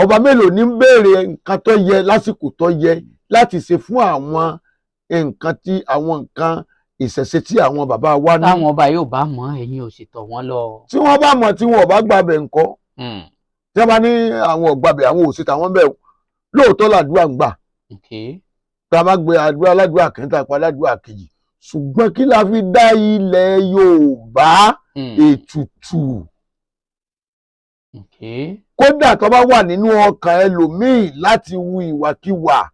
Ọba mélòó ní ń béèrè nǹkan tó yẹ lásìkò tó yẹ láti ṣe fún àwọn nǹkan tí àwọn nǹkan ìṣẹ̀ṣe tí àwọn bàbá wa ní? Táwọn ọba yóò bá mọ̀, ẹ̀yin ò sì tọ̀ wọ́n lọ. Tí wọ́n bá mọ̀, tí wọn ò bá gbàbẹ̀ ńkọ́? Tí wọ́n bá ní àwọn ò gbàbẹ̀, àwọn ò sí tàwọn bẹ́ẹ̀, lóòótọ́ làdúrà ń gbà. Tá a bá gbé àdúrà aládùúrà kìíní, tá a pa aládùúrà kejì, ṣùgbọ́n kí la fi dá ilẹ̀ Yorùbá? Ètùtù. Kódà tó bá wà nínú ọkàn ẹlòmíì láti hu ìwàkiwà,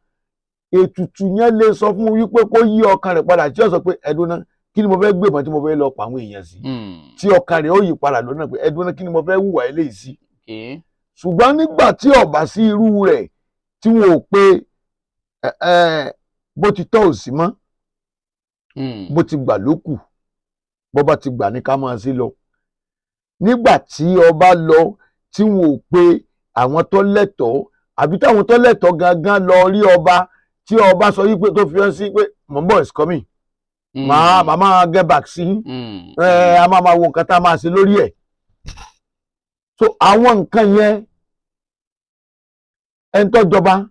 ètùtù yẹn lè sọ fún wípé kó yí ọkàn rẹ̀ padà, tí ó sọ pé ẹdún náà, kí ni mo fẹ́ gbé ìbọn tí mo fẹ́ lọ pa àwọn èèyàn sí? Tí ọkàn rẹ̀ ó yí padà lọ́nà pé ẹdún náà, kí ni mo fẹ́ hùwà eléyìí sí? Ṣùgbọ́n nígbà tí ó bá sí irú rẹ̀, tí wọn ò pe ẹ ẹ bó ti tọ́ ò sí mọ́, bó ti gbà ló kù, bó bá ti gbà ní ká máa sí lọ. Nígbà tí ọba lọ, tí wọn ò pe àwọn tó lẹ́tọ̀ọ́, àbí táwọn tó lẹ́tọ̀ọ́ gangan lọ rí ọba, tí ọba sọ wípé tó fi hàn sí pé mò ń bọ̀, is coming, màá get back sí ẹ, a máa wo nǹkan tá a máa ṣe lórí ẹ̀. So àwọn nǹkan yẹn, ẹni tó jọba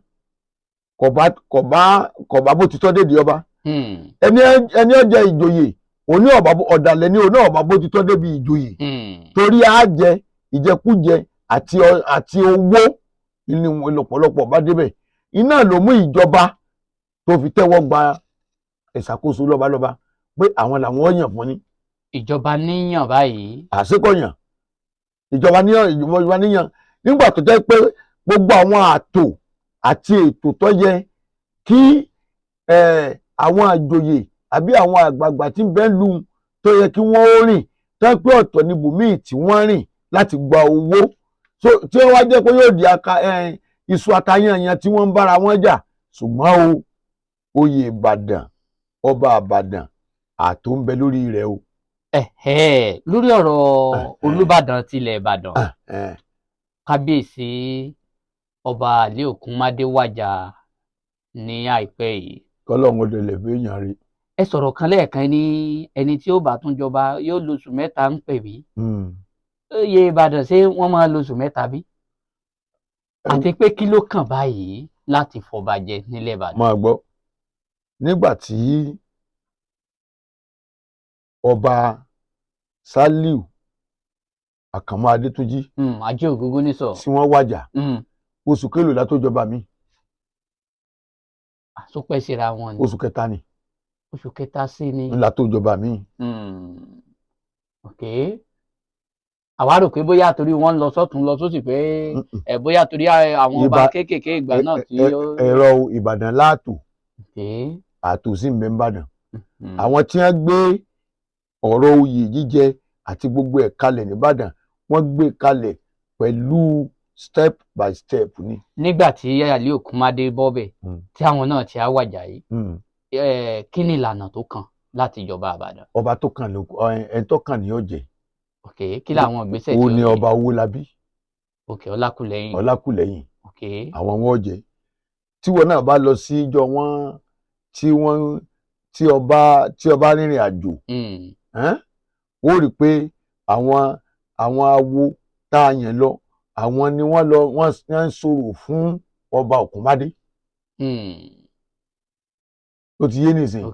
kò bá bó ti tọ́ dédìí ọba, ẹni ó jẹ ìjòyè òní ọba ọ̀dàlẹ̀ ní òní ọba bó ti tọ́ débi ìjòyè, torí á jẹ ìjẹkújẹ. àti owó ní lọ́pọ̀lọpọ̀ bá débẹ̀. Iná ló mú ìjọba tó fi tẹ́wọ́ gba ìṣàkóso lọ́balọ́ba pé àwọn làwọn yàn fún ni. Ìjọba níyàn báyìí. Àṣekọ̀yàn ìjọba níyàn, ìjọba níyàn nígbà tó jẹ́ pé gbogbo àwọn ààtò àti ètò tó yẹ kí àwọn àjòyè àbí àwọn àgbààgbà tí ń bẹ lù tó yẹ kí wọ́n ó rìn, tó pé ọ̀tọ̀ ní bòmíì tí wọ́n rìn láti gba owó, tí ó wá jẹ́ pé yóò di iṣu atayanyan tí wọ́n ń bára wọn jà. Ṣùgbọ́n o, oyè Ìbàdàn, ọba Ìbàdàn, ààtò ń bẹ lórí rẹ̀ o. Lórí ọ̀rọ̀ Olúbàdàn tilẹ̀ Ìbàdàn, kábíyèsí ọba Àlí Ògúnmádé wàjà ní àìpẹ́ yìí. Kọ́lọ́hún ó délẹ̀ fẹ́yàn rí. Ẹ sọ̀rọ̀ kan lẹ́ẹ̀kan ní ẹni tí ó bá tún jọba yóò lóṣù 3 ń pè mí. Oyè Ìbàdàn ṣé wọ́n máa lóṣù 3 bí? Àti pé kí ló kàn báyìí láti fọba jẹ nílẹ̀ Ìbàdàn? Máa gbọ́, nígbà tí ọba Sàlíù Àkànmú Adétúnjì Ajé Ògúngún nísọ̀ tí wọ́n wàjà, oṣù kélòó la tó jọba mi? Àsopẹ́ síra wọn ni. Oṣù 3 ni. Oṣù 3 sí ni. Ńlá tó jọba mi. Ok, àwa rò pé bóyá torí wọ́n ń lọ sọ́tún lọ sósì pé ẹ bóyá torí àwọn ọba kéékèèké ìgbà náà tí ó. Ẹ̀rọ Ìbàdàn láàtò, àtò sí mbẹ́mbàdàn. Àwọn tí wọ́n gbé ọ̀rọ̀ oyè jíjẹ àti gbogbo ẹ̀ kalẹ̀ nìbàdàn, wọ́n gbé kalẹ̀ pẹ̀lú step by step ni. Nígbà tí Àlí Ògúnmádé bọ́bẹ̀ tí àwọn náà ti á wàjà yìí, kí ni ìlànà tó kàn láti jọba Ìbàdàn? Ọba tó kàn ló ẹni tó kàn ní ọ̀jẹ̀. Ok, kí làwọn ìgbésẹ̀ tí ó ní? Ní ọba Owólabí. Ok, Ọlákùlẹ́yìn. Ọlákùlẹ́yìn. Ok. Àwọn wọn ọ̀jẹ̀. Tí wọn náà bá lọ sí ìjọ wọn tí wọn tí ọba rìnrìn àjò, ó rí i pé àwọn awo tá a yàn lọ, àwọn ni wọ́n lọ wọ́n ń sọ̀rọ̀ fún ọba Ògúnmádé. Ó ti yé nìsín.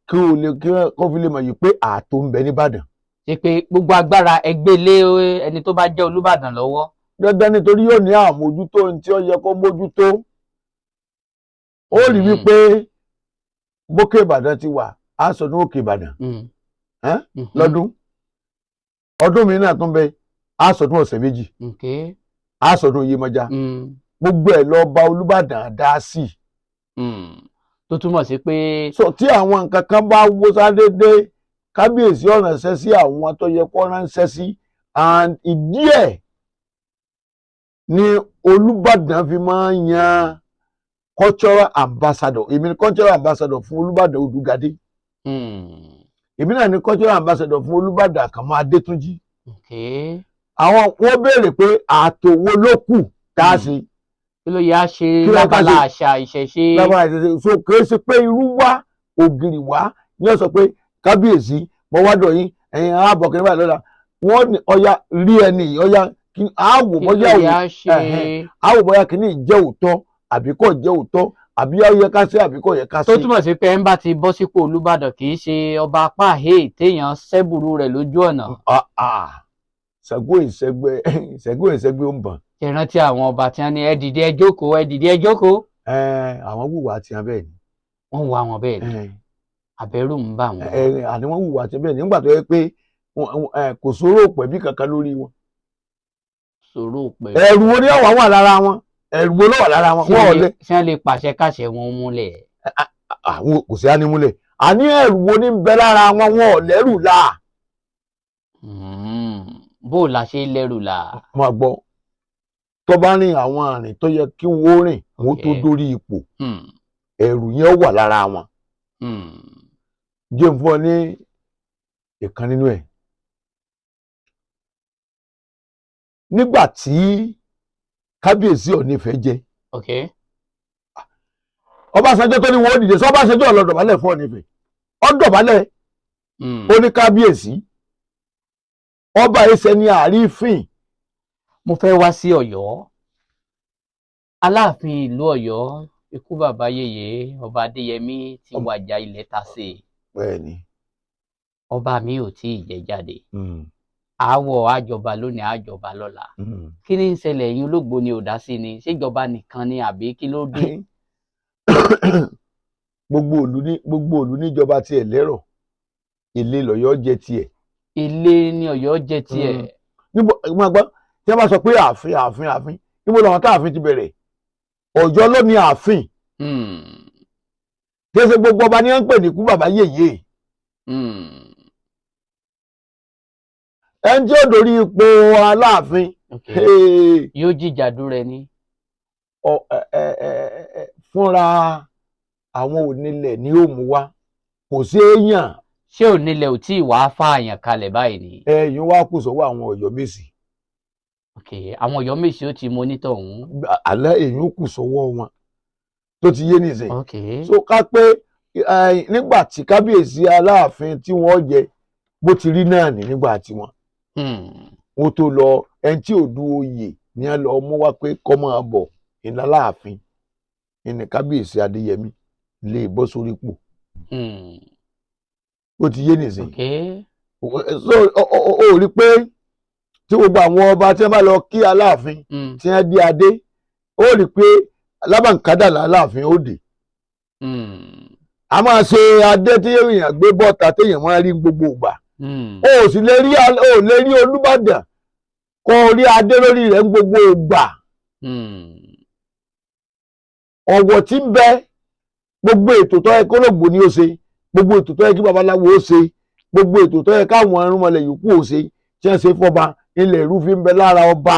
Kí o lè kí wọ́n fi lè mọ̀ yìí pé ààtò ń bẹ nìbàdàn. Ṣé pé gbogbo agbára ẹgbẹ́ lé ẹni tó bá jẹ́ Olúbàdàn lọ́wọ́? Dandan, nítorí yóò ní àmójútó ohun tí ó yẹ kó mójútó. Ó rí wípé bókè Ìbàdàn ti wà, á sọ ní òkè Ìbàdàn lọ́dún. Ọdún mi náà tún bẹ, á sọdún ọ̀sẹ̀ 2, á sọdún Yemọja. Gbogbo ẹ̀ lọ bá Olúbàdàn dá sí. Tó túmọ̀ sí pé. So tí àwọn nǹkan kan bá wó sádédé, kábíyèsí ó ránṣẹ́ sí àwọn tó yẹ kó ránṣẹ́ sí, and ìdí ẹ̀ ni Olúbàdàn fi máa ń yan cultural ambassador. Èmi ni cultural ambassador fún Olúbàdàn Odùgadé. Èmi náà ni cultural ambassador fún Olúbàdàn Àkànmú Adétúnjì. Àwọn wọ́n béèrè pé ààtò wo ló kù tá a ṣe. Kí ló yẹ á ṣe lábala àṣà ìṣẹ̀ṣe. Lábala ìṣẹ̀ṣe. So kì í ṣe pé irú wá ògiri wá ní ó sọ pé kábíyèsí mo wá dọ̀ yín, ẹ̀yin ààbọ̀ kìnìún báyìí lọ́la. Wọ́n ní ọya rí ẹni ọya àwò bóyá àwò bóyá kìíní jẹ́ òótọ́ àbí kò jẹ́ òótọ́, àbí ó yẹ ká ṣe àbí kò yẹ ká ṣe. Tó túmọ̀ sí pé ẹ̀ ń bá ti bọ́ sípò Olúbàdàn kì í ṣe ọba apá àhẹ́ téèyàn ṣẹ́bùrú rẹ̀ lójú ọ̀nà. Ṣàngó ìṣẹ́gbẹ́ ó ń bọ̀. Ṣé rántí àwọn ọba tí wọ́n ní ẹ dìde ẹ jókòó, ẹ dìde ẹ jókòó. Àwọn wùwà àti abẹ́ ni. Wọ́n wà wọn bẹ́ẹ̀ ni, àbẹ̀rù ń bà wọ́n. Àní wọ́n wùwà àti bẹ́ẹ̀ ni nígbà tó yẹ pé kò sóró pẹ̀bí kankan lórí wọn. Sòrò pẹ̀lú. Ẹ̀rù wo ni ọ̀wà wà lára wọn? Ẹ̀rù wo ló wà lára wọn? Wọ́n ò lè. Ṣé wọ́n lè pàṣẹ káṣẹ wọn múlẹ̀? Àwọn kò sí ánímúlẹ̀. Àní ẹ̀rù wo ni ń bẹ lára wọn? Wọn ò lẹ́rù là. Bó o la ṣe lẹ́rù là? Máa gbọ́, tó bá rìn àwọn àrìn tó yẹ kí wọ́n rìn wọ́n tó dórí ipò, ẹ̀rù yẹn wà lára wọn. Jẹ́ n fún ọ ní ìkan nínú ẹ̀. Nígbà tí kábíyèsí Ọọ̀ni Ifẹ̀ jẹ, Ọbásanjọ́ tó ní wọ́n dìde sọ Ọbásanjọ́ ó lọ dọ̀bálẹ̀ fún Ọọ̀ni Ifẹ̀, ó dọ̀bálẹ̀, ó ní kábíyèsí ọba ẹsẹ̀ ní àrífín. Mo fẹ́ wá sí Ọ̀yọ́. Aláàfin ìlú Ọ̀yọ́, ikú bàbá yèyé ọba Adéyẹmí ti wàjà ilẹ̀ ta sí i. Bẹ́ẹ̀ni. Ọba mi ò tí ì jẹ jáde. Àáwọ̀ àjọba lónìí, àjọba lọ́la. Kí ni ń ṣẹlẹ̀? Ẹ̀yin olóògbé ni ò dá sí ni, ṣèjọba nìkan ni àbí kí ló dé? Gbogbo ìlú níjọba tiẹ̀ lẹ́rọ̀, Ilé lọ́yọ́ jẹ́ tiẹ̀. Ilé ní Ọ̀yọ́ jẹ́ tiẹ̀. Níbo máa gbọ́ tí wọ́n bá sọ pé ààfin, ààfin, ààfin, níbo làwọn káàfin ti bẹ̀rẹ̀? Ọ̀yọ́ ló ní ààfin. Kí ẹ ṣe gbogbo ọba ní wọ́n ń pè ní kú bàbá yèyé. Ẹni tí ó dorí ipò Aláàfin, hey, Yóò jìjàdù rẹ ni. Fúnra àwọn onílẹ̀ ni ó mú wá, kò sí èèyàn. Ṣé onílẹ̀ ò tí ì wàá fààyàn kalẹ̀ báyìí ni? Ẹ̀yìn wá kù sọ́wọ́ àwọn Ọ̀yọ́mèsì. Ok, àwọn Ọ̀yọ́mèsì ó ti mọ onítọ̀hún. Alẹ́ èyí kù sọ́wọ́ wọn tó ti yé nìsín. So ká pé nígbà tí kábíyèsí Aláàfin tí wọ́n jẹ, bó ti rí náà ní nígbà tiwọn, wọ́n tó lọ, ẹni tí ò du oyè ní ẹ lọ mú wá pé kó máa bọ̀ ìlà Aláàfin, ìní kábíyèsí Adéyẹmí lè bọ́ sórí ipò. Ó ti yé nìsín. So ó rí pé tí gbogbo àwọn ọba tí wọ́n bá lọ kí Aláàfin, tí wọ́n dé adé, ó rí pé lábàǹkádà láàfin ó dé. A máa ṣe adé tí èèyàn gbé bọ́ta téèyàn máa rí gbogbo ìgbà. O ò sì lè rí o ò lè rí Olúbàdàn kó o rí adé lórí rẹ̀ ní gbogbo ìgbà. Ọ̀wọ̀ tí ń bẹ, gbogbo ètò tó yẹ kólógbò ni ó ṣe, gbogbo ètò tó yẹ kí babaláwo ó ṣe, gbogbo ètò tó yẹ káwọn irúnmọlẹ̀ yòókù ó ṣe tí wọ́n ṣe fọba, ilẹ̀ ẹ̀rú fi ń bẹ lára ọba.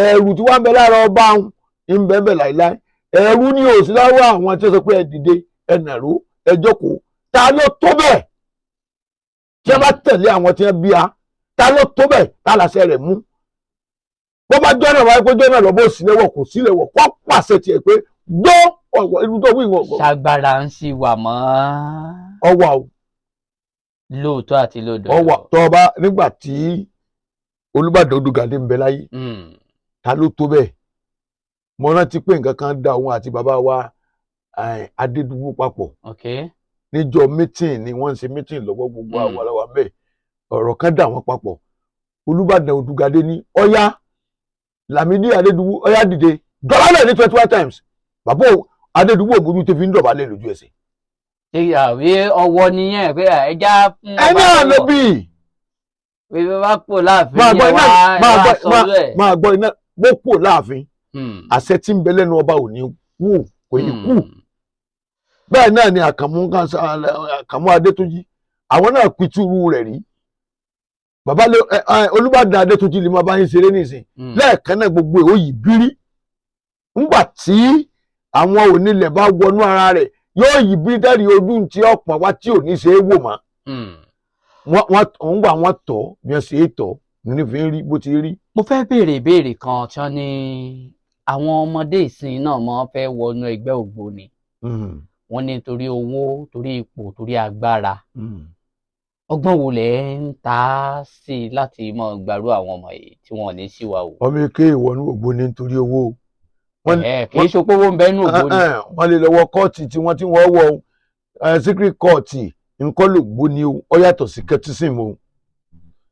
Ẹ̀rù tí wọ́n ń bẹ lára ọba ń bẹ ń bẹ láìláì. Ẹ̀rù ni ò sí láwọ́ àwọn tí wọ́n sọ pé ẹ dìde, ẹ nàró, ẹ jókòó. Ta ló tó bẹ́ẹ̀ tí wọ́n bá tẹ̀lé àwọn tí wọ́n bí a? Ta ló tó bẹ́ẹ̀ tá láṣẹ rẹ̀ mú? Bó bá jọ́nà wáyé pé jọ́nà lọ́bọ̀ sílẹ̀wọ̀ kò sílẹ̀wọ̀ kó pàṣẹ tiẹ̀ pé gbọ́ ọ̀wọ̀ inú tó wí ìwọ̀n. Ṣàgbára ń sì wà mọ́? Ọwà o. Lóòótọ́ àti lódodo. Ọwà tó ọba nígbà tí Olúbàdàn Odùgàdé ń bẹ láyé, ta ló tó bẹ́ẹ̀? Mo rántí pé nǹkan kan da òun àti bàbá wa Adédùbú papọ̀. Níjọ́ meeting ni wọ́n ń ṣe meeting lọ́wọ́, gbogbo àwọn aláwa bẹ́ẹ̀, ọ̀rọ̀ kan dà wọ́n papọ̀. Olúbàdàn Odùgàdé ní, "Ọ̀yá Lámídì Adédùbú, ọ̀yá dìde, dọ̀bálẹ̀ ní 21 times." Bàbá Adédùbú ògbójú tó fi ń dọ̀bálẹ̀ lójú ẹsẹ̀. Ṣé àwí ọwọ́ nìyẹn pé ẹja fún ẹ náà ló bí. Pé bí bá pò láàfin máa gbọ́ yẹn iná wá máa wá gbọ́ sọ bẹ́ẹ̀. Máa gbọ́ iná bó kò láàfin, àṣẹ tí ń bẹ lẹ́nu ọba ò ní kú, kò ní kú. Bẹ́ẹ̀ náà ni Àkànmú Àkànmú Adétúnjì, àwọn náà pitú rẹ̀ rí. Bàbá Olúbàdàn Adétúnjì lè máa bá yín ṣeré nísìn. Lẹ́ẹ̀kan náà gbogbo ẹ̀ ó yí bírí. Ńgbà tí àwọn onílẹ̀ bá wọnú ara rẹ̀, yóò yí bírí tẹ́rì ojú tí ọ̀pọ̀ wá tí ò ní ṣe é wò mọ́. Wọ́n gbà wọ́n tọ̀ bí wọ́n ṣe é tọ̀ ní fi ń rí bó ti rí. Mo fẹ́ béèrè ìbéèrè kan tí wọ́n ní àwọn ọmọdé ìsìn náà máa fẹ́ wọnú ẹgbẹ́ ògbóni. Wọ́n ní torí owó, torí ipò, torí agbára. Ọgbọ́n wo lẹ̀ ń ta sí i láti máa gbàrú àwọn ọmọ yìí tí wọ́n ò ní sí wa o? Ọmọ eke ìwọ̀nú ògbóni nítorí owó o. Kì í ṣe pé owó ń bẹ nínú ògbóni. Wọ́n lè lọ́wọ́ cult tí wọ́n wọ secret cult nǹkan ló gbóni o, ó yàtọ̀ sí cultism o,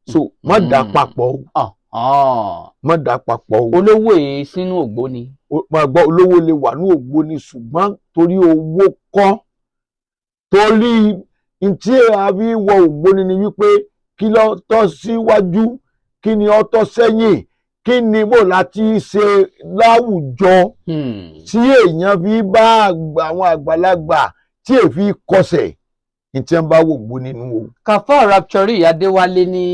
so má dà papọ̀ o. Má dà papọ̀ o. Olówó èé sínú ògbóni. Máa gbọ́, olówó lè wà ní ògbóni, ṣùgbọ́n torí owó kọ́. Torí ntí a fi wọ ògbóni ni wípé kí ló tọ́ síwájú, kí ni ó tọ́ sẹ́yìn, kí ni bó láti ṣe láwùjọ tí èèyàn fi bá àwọn àgbàlagbà tí èfi kọsẹ̀ ní tí wọ́n bá wò gbó nínú o. Kafar Rapture Adéwálé ní,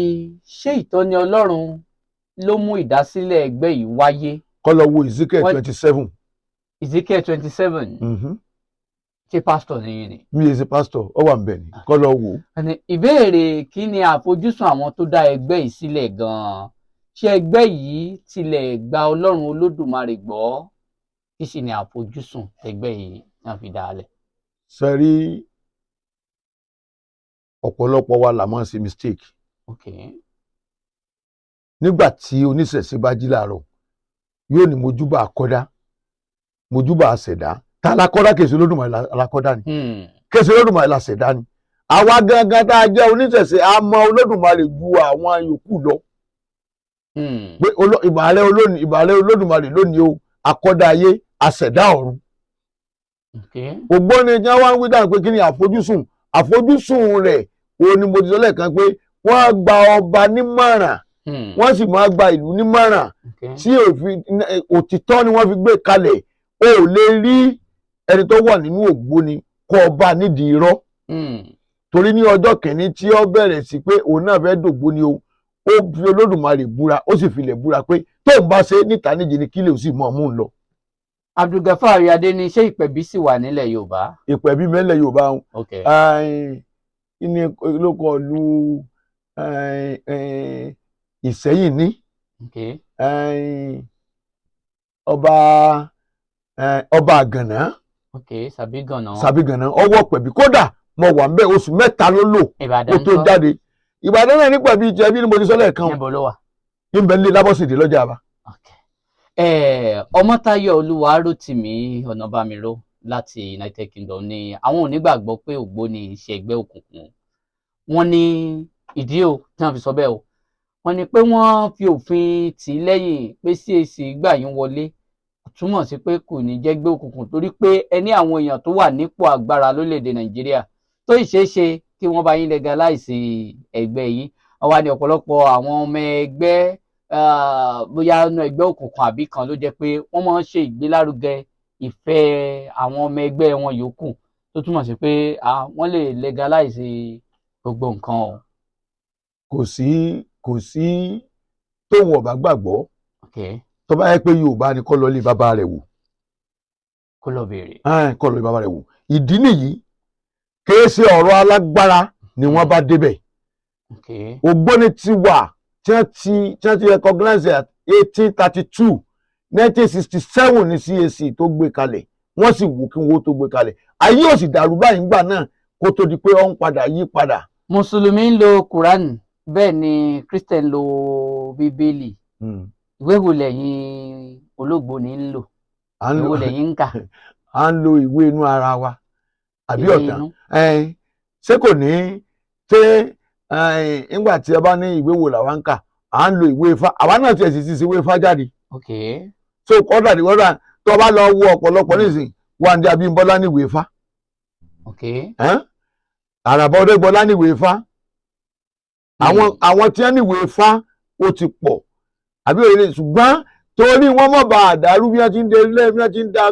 ṣé ìtọ́ni Ọlọ́run ló mú ìdásílẹ̀ ẹgbẹ́ yìí wáyé? Kọ́ lọ wo Ezekiel 27. Ezekiel 27. Ṣé pásítọ̀ nìyí ni? Mi ò ṣe pásítọ̀, ọ wà nbẹ̀ ni, kọ́ lọ wò ó. Ẹni ìbéèrè, kí ni àfojúsùn àwọn tó dá ẹgbẹ́ yìí sílẹ̀ gan-an? Ṣé ẹgbẹ́ yìí tilẹ̀ gba Ọlọ́run Olódùmarè gbọ́? Kí sì ni àfojúsùn ẹgbẹ́ yìí náà fi dá a lẹ̀? Sẹ́rí, ọ̀pọ̀lọpọ̀ wa là máa ń ṣe mistake. Nígbà tí oníṣẹ̀ṣe bá jí láàárọ̀, yóò ní mojúbà akọ́dá, mojúbà àṣẹ̀dá. Ta la kọ́dá? Kèsì Olódùmarè la kọ́dá ni. Kèsì Olódùmarè la ṣẹ̀dá ni. Àwa gangan tá a jẹ́ oníṣẹ̀ṣe, a mọ Olódùmarè ju àwọn yòókù lọ. Pé ìbàrẹ̀ olónìí, ìbàrẹ̀ Olódùmarè lónìí o, akọ́dá ayé, aṣẹ̀dá ọ̀run. Ògbóni tí wọ́n wá ń wí dáhùn pé kí ni àfojúsùn? Àfojúsùn rẹ̀ o ni mo ti sọ lẹ́ẹ̀kan pé wọ́n á gba ọba nímọ̀ràn, wọ́n sì máa gba ìlú nímọ̀ràn tí òfin òtítọ́ ni wọ́n fi gbé kalẹ̀. O ò lè rí ẹni tó wà nínú ògbóni kó ọba nídìí irọ́, torí ní ọjọ́ kìíní tí ó bẹ̀rẹ̀ sí pé òun náà fẹ́ dògbóni o, ó fi Olódùmarè búra, ó sì filẹ̀ búra pé tóun bá ṣe níta níje ni kílè ó sì mọ̀ ọ́n mú un lọ. Abdulgafar Adé ní ṣé ìpẹ̀bí sì wà nílẹ̀ Yorùbá? Ìpẹ̀bí mẹ́lẹ̀ Yorùbá ń ní ló kọ lu Ìsẹ́yìn ní ọba Àgànná. Ok, Sàbí Gànà. Sàbí Gànà ọwọ́ pẹ̀bí, kódà mo wà ńbẹ̀, oṣù 3 ló lò Ìbàdàn kó tó ńkọ́? jáde. Ìbàdàn náà ní pẹ̀bí jẹ́ bí mo ti sọ lẹ́ẹ̀kan. Níbo ló wà? Níbẹ̀ nílé Lábọ́sídé lọ́jà bá. Ọmọ́táyọ̀ Olúwarótìmí Ọ̀nàbàmíró láti United Kingdom ní àwọn ò nígbàgbọ́ pé Ògbóni ṣe ẹgbẹ́ òkùnkùn. Wọ́n ní ìdí o tí wọ́n fi sọ bẹ́ẹ̀ o, wọ́n ní pé wọ́n fi òfin tì í lẹ́yìn pé CAC gbà yín wọlé kò túmọ̀ sí pé kò ní jẹ́ ẹgbẹ́ òkùnkùn, torí pé ẹni àwọn èèyàn tó wà nípò agbára lórílẹ̀‐èdè Nàìjíríà tó ì ṣeé ṣe kí wọ́n bá yín legalize ẹgbẹ́ yín. Wọ́n wá ní ọ̀pọ̀lọpọ̀ àwọn ọmọ ẹgbẹ́, bóyá inú ẹgbẹ́ òkùnkùn àbí kan ló jẹ́ pé wọ́n máa ń ṣe ìgbélárugẹ ìfẹ́ àwọn ọmọ ẹgbẹ́ wọn yòókù, tó túmọ̀ sí pé wọ́n lè legalize gbogbo nǹkan o. Kò sí tóun ọba gbàgbọ́, tó bá yẹ pé Yorùbá ni, kó lọ lé bàbá rẹ̀ wò. Kó lọ béèrè. Kó lọ lé bàbá rẹ̀ wò. Ìdí nìyí, kìí ṣe ọ̀rọ̀ alágbára ni wọ́n bá débẹ̀. Ògbóni ti wà tí wọ́n ti recognize at 1832, 1967 ní CAC tó gbé kalẹ̀. Wọ́n sì wò kí wọ́n tó gbé kalẹ̀, ayé ò sì dàrú báyìí ńgbà náà kó tó di pé ó ń padà yí padà. Mùsùlùmí ń lo Quran, bẹ́ẹ̀ ni Christian ń lo Bíbélì. Ìwé wo lẹ́yìn olóògbóni ń lò? À ń Ìwé lo wo lẹ́yìn ń kà? À ń lo ìwé inú ara wa àbí Ìwé ọ̀tàn inú. Ṣé kò ní ṣé nígbà tí a bá ní ìwé wo làwa ń kà, à ń lo ìwé Ifá. Àwa náà tiẹ̀ sì ti ṣe ìwé Ifá jáde. So kọ́dà ní kọ́dà tó o bá lọ wo ọ̀pọ̀lọpọ̀ nísìn, Wándé Abímbọ́lá ní ìwé Ifá, Àràbà Ọdẹ́gbọlá ní ìwé Ifá. Àwọn tí wọ́n ní ìwé Ifá ó ti pọ̀ àbí òye lè, ṣùgbọ́n torí wọ́n mọ̀ bá àdàrú bí wọ́n ti ń dé bí wọ́n ti ń da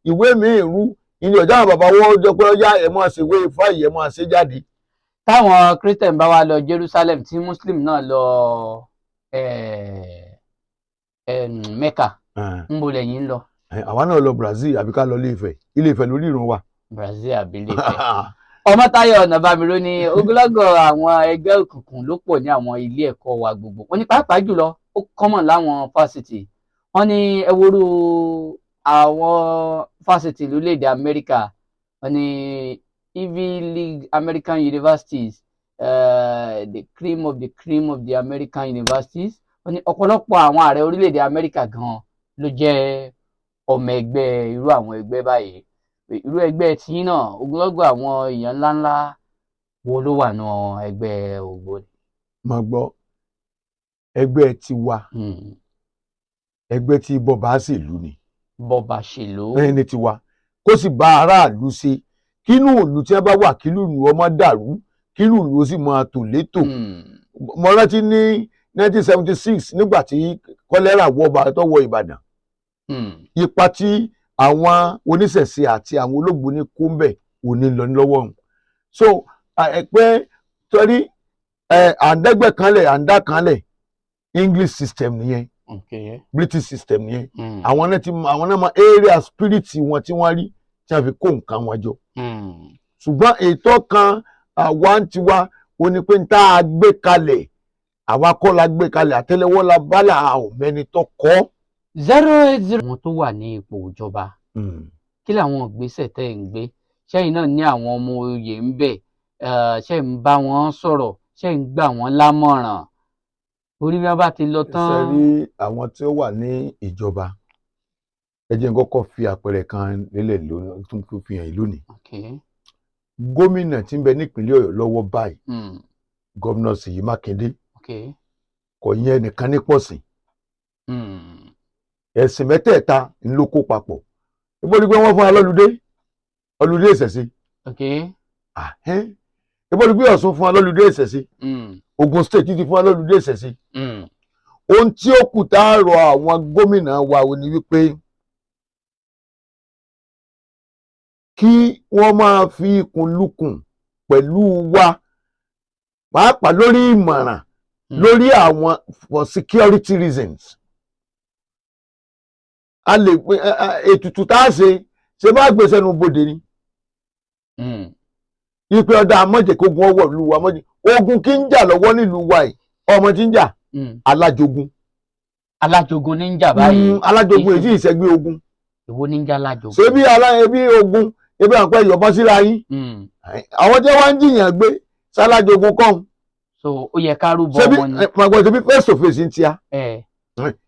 ìwé míì rú ìní ọ̀já àwọn bàbá wọn jọ pé ọjà ẹ̀ máa ṣe ìwé Ifá yìí, ẹ̀ máa ṣe jáde. Táwọn Christian bá wá lọ Jerusalem, tí Muslim náà lọ Mecca, ńbo lẹ́yìn ń lọ? Àwa náà lọ Brazil àbí ká lọ Ilé Ifẹ̀. Ilé Ifẹ̀ lórí ìrun wa. Brazil àbí Ilé Ifẹ̀. Ọmọ́táyọ̀ Ọ̀nàbàmíró ní ogunlọ́gọ̀ àwọn ẹgbẹ́ òkùnkùn ló pọ̀ ní àwọn ilé ẹ̀kọ́ wa gbogbo. Wọ́n ní pàápàá jùlọ ó common láwọn fásitì. Wọ́n ní ẹ worú àwọn fásitì lórílẹ̀‐èdè Amẹ́ríkà, wọ́n ní Ivy League American universities, the cream of the cream of the American universities. Wọ́n ní ọ̀pọ̀lọpọ̀ àwọn ààrẹ orílẹ̀‐èdè Amẹ́ríkà gan ló jẹ́ ọmọ ẹgbẹ́ irú àwọn ẹgbẹ́ báyìí. Irú ẹgbẹ́ tí náà, ogunlọ́gọ̀ àwọn èèyàn ńláńlá wo ló wà nù ẹgbẹ́ ògbóni? Máa gbọ́, ẹgbẹ́ tiwa, ẹgbẹ́ tí bọ́ba sì lù ní. Bọ́ba ṣèlú. Ẹni tiwa kó sì bá aráàlú ṣe, kínú ìlú tí wọ́n bá wà, kínú ìlú ọmọ dàrú, kínú ìlú ó sì máa tò létò. Mo rántí ní 1976 nígbà tí kọ́lẹ́rà wọ ọba tó wọ Ìbàdàn, ipa tí àwọn oníṣẹ̀ṣe àti àwọn olóògbóni kó ń bẹ̀ òní lọ lọ́wọ́ ọ̀hún. So ẹ pé torí ẹ àǹdẹ́gbẹ̀ kanlẹ̀ àǹdá kanlẹ̀, English system nìyẹn, British system nìyẹn. Àwọn náà ti àwọn náà mọ area spirit wọn tí wọ́n rí tí wọ́n fi kó nǹkan wọn jọ. Ṣùgbọ́n ètò kan àwa ń tiwa ó ní pé n tá a gbé kalẹ̀, àwa kọ́ la gbé kalẹ̀, àtẹ́lẹwọ́ la bá là, a ò mẹ́ni tó kọ́. 080. Àwọn tó wà ní ipò ìjọba, kí làwọn ìgbésẹ̀ tẹ́ ẹ̀ ń gbé? Ṣẹ́yìn náà ní àwọn ọmọ oyè ń bẹ̀, ṣé ń bá wọn sọ̀rọ̀, ṣé ń gbà wọ́n lámọ̀ràn orí bí wọ́n bá ti lọ tán? Ṣe rí àwọn tí ó wà ní ìjọba, ẹ jẹ́ n kọ́kọ́ fi àpẹẹrẹ kan lélẹ̀ lónìí tó fi hàn yín lónìí. Gómìnà tí ń bẹ nípìnlẹ̀ Ọ̀yọ́ lọ́wọ́ báyìí, gómìnà Ṣèyí Mákindé, Kò yẹn nìkan ní pọ̀sìn. Ẹ̀sìn mẹ́tẹ̀ẹ̀ta ń ló kó papọ̀. Ibo ni pé wọ́n fún wa lọ́lùdé, ọlùdé ìṣẹ̀ṣe. Ibo ni pé Ọ̀ṣun fún wa lọ́lùdé ìṣẹ̀ṣe. Ògùn State ti fún wa lọ́lùdé ìṣẹ̀ṣe. Ohun tí ó kù tá a rọ àwọn gómìnà wa ò ní wípé kí wọ́n máa fi ikùn lukùn pẹ̀lú wa, pàápàá lórí ìmọ̀ràn lórí àwọn for security reasons. A lè pe ètùtù tá a ṣe ṣe bá gbé sẹ́nu bodè ni. Ipe ọ̀dà amọ̀jẹ̀kógun ọwọ́ ìlú wa mọ̀jẹ̀ ogun kí ń jà lọ́wọ́ nílùú wa yìí, ọmọ tí ń jà alájogun. Alájogun ní ń jà báyìí. Alájogun èyí ìṣẹ́gbẹ́ ogun. Èwo ní ń jà alájogun? Ṣé bí ebi ogun ebi àpẹ ìyọ̀bọ síra yín. Àwọn tí wọ́n ń jìyàn gbé sálájogun kọ́hún. So ó yẹ ká rúbọ wọn ni. Ṣebí ṣebí face to face ń tíya.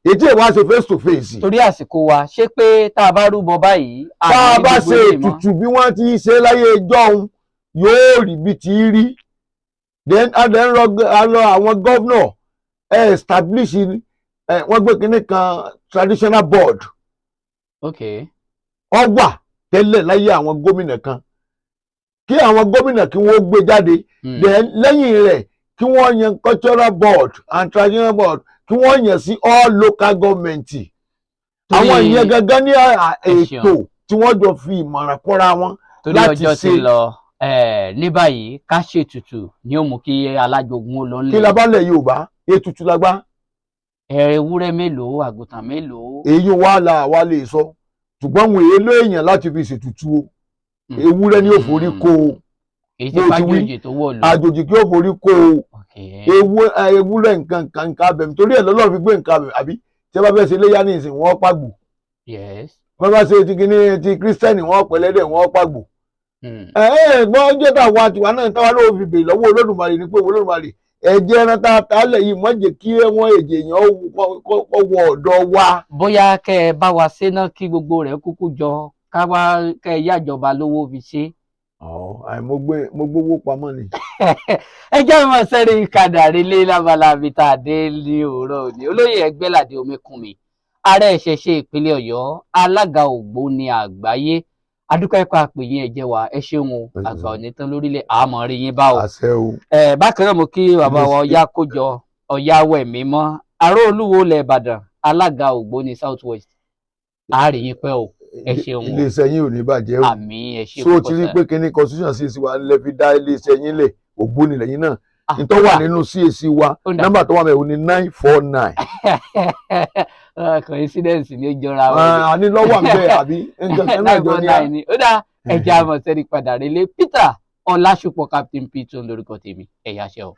Ètí ìwà ṣe face to face. Torí àsìkò wa, ṣé pé tá a bá rúbọ báyìí. Tá a bá ṣe ètùtù bí wọ́n ti ṣe láyé ìjọ́un yóò rí bí ti rí. Then adé ń rọ àwọn gómìnà establish wọ́n gbé kinní kan traditional board. Ó wà tẹ́lẹ̀ láyé àwọn gómìnà kan, kí àwọn gómìnà kí wọ́n gbé jáde. Then lẹ́yìn rẹ̀ kí wọ́n yan cultural board and traditional board, kí wọ́n yàn sí all local government. Àwọn ìyẹn gangan ní ètò tí wọ́n jọ fi ìmọ̀ràn kọ́ra wọn láti ṣe. Torí ọjọ́ ti lọ ní báyìí, ká ṣètùtù ni ó mú kí alájogun ó lọ nílé. Kí la bá lẹ̀ Yorùbá, ètùtù la gbá. Ewúrẹ́ mélòó, àgùntàn mélòó. Èyí wà là wà lè sọ, ṣùgbọ́n àwọn èèlò èèyàn láti fi ṣètùtù o. Ewúrẹ́ ni ó forí kó o. Èyí tí fájòjì tó wọ̀ lọ. Àjòjì kí ó forí kó o. Ewúrẹ́ nǹkan nǹkan nǹkan abẹ̀mí, torí ẹ̀ lọ́lọ́ fi gbé nǹkan abẹ̀mí, àbí tí ẹ bá fẹ́ ṣe léyà ní ìsìn wọ́n pàgbò. Wọ́n bá ṣe ti kíní ti kírísítẹ́nì wọ́n pẹ̀lẹ́dẹ̀ wọ́n pàgbò. Gbọ́n jẹ́ tàwa tiwa náà táwa ló fi bèrè lọ́wọ́ Olódùmarè ni pé Olódùmarè ẹ̀jẹ̀ ẹran tá a ta lẹ̀ yìí má jẹ́ kí wọ́n èjè èèyàn kó wọ ọ̀dọ̀ wa. Bóyá kẹ́ ẹ bá wa ṣe náà kí gbogbo rẹ̀ kúkú jọ ká wá kẹ́ ẹ yájọba lówó fi ṣe. Mo gbówó pamọ́ ni. Ẹ jẹ́ ìmọ̀ sẹ́rí kàdàrí lé lábala àbí tá a dé ní òwúrọ̀ òní. Olóyè Ẹgbẹ́ládé Omíkunmi, ààrẹ ìṣẹ̀ṣe ìpínlẹ̀ Ọ̀yọ́, alága Ògbóni àgbáyé, adúpẹ́ ipa àpè yín, ẹ jẹ́ wa, ẹ ṣeun o, àgbà òní tán lórílẹ̀, àmọ́ rí yín bá o. Bákan náà mo kí bàbá wa Ọ̀yá Kójọ Ọ̀yáwẹ̀mímọ́, aró olúwo ilẹ̀ Ìbàdàn, alága Ògbóni South West, àárín yín pẹ́ o, ẹ ṣeun o. Iléeṣẹ́ yín ò ní bàjẹ́ o. Àmín, ẹ ṣe púpọ̀. So ti rí pé kíní constitution CAC wa lè fi dá iléeṣẹ́ yín lẹ̀, Ògbóni lẹ́yìn náà ìtọ́ wà nínú CAC wa, nọ́mbà tó wà mẹ́wò ní 949. Coincidence ni ó jọra wọn. Àní lọ́wọ́ àbẹ́ àbí nǹkan kan náà jọ ní. 949 ó dá ẹja àmọ̀sẹ́ni padà relé. Peter Ọlásùpọ̀ Captain Peter lórúkọ tèmi, ẹ̀yà ṣẹ́ o.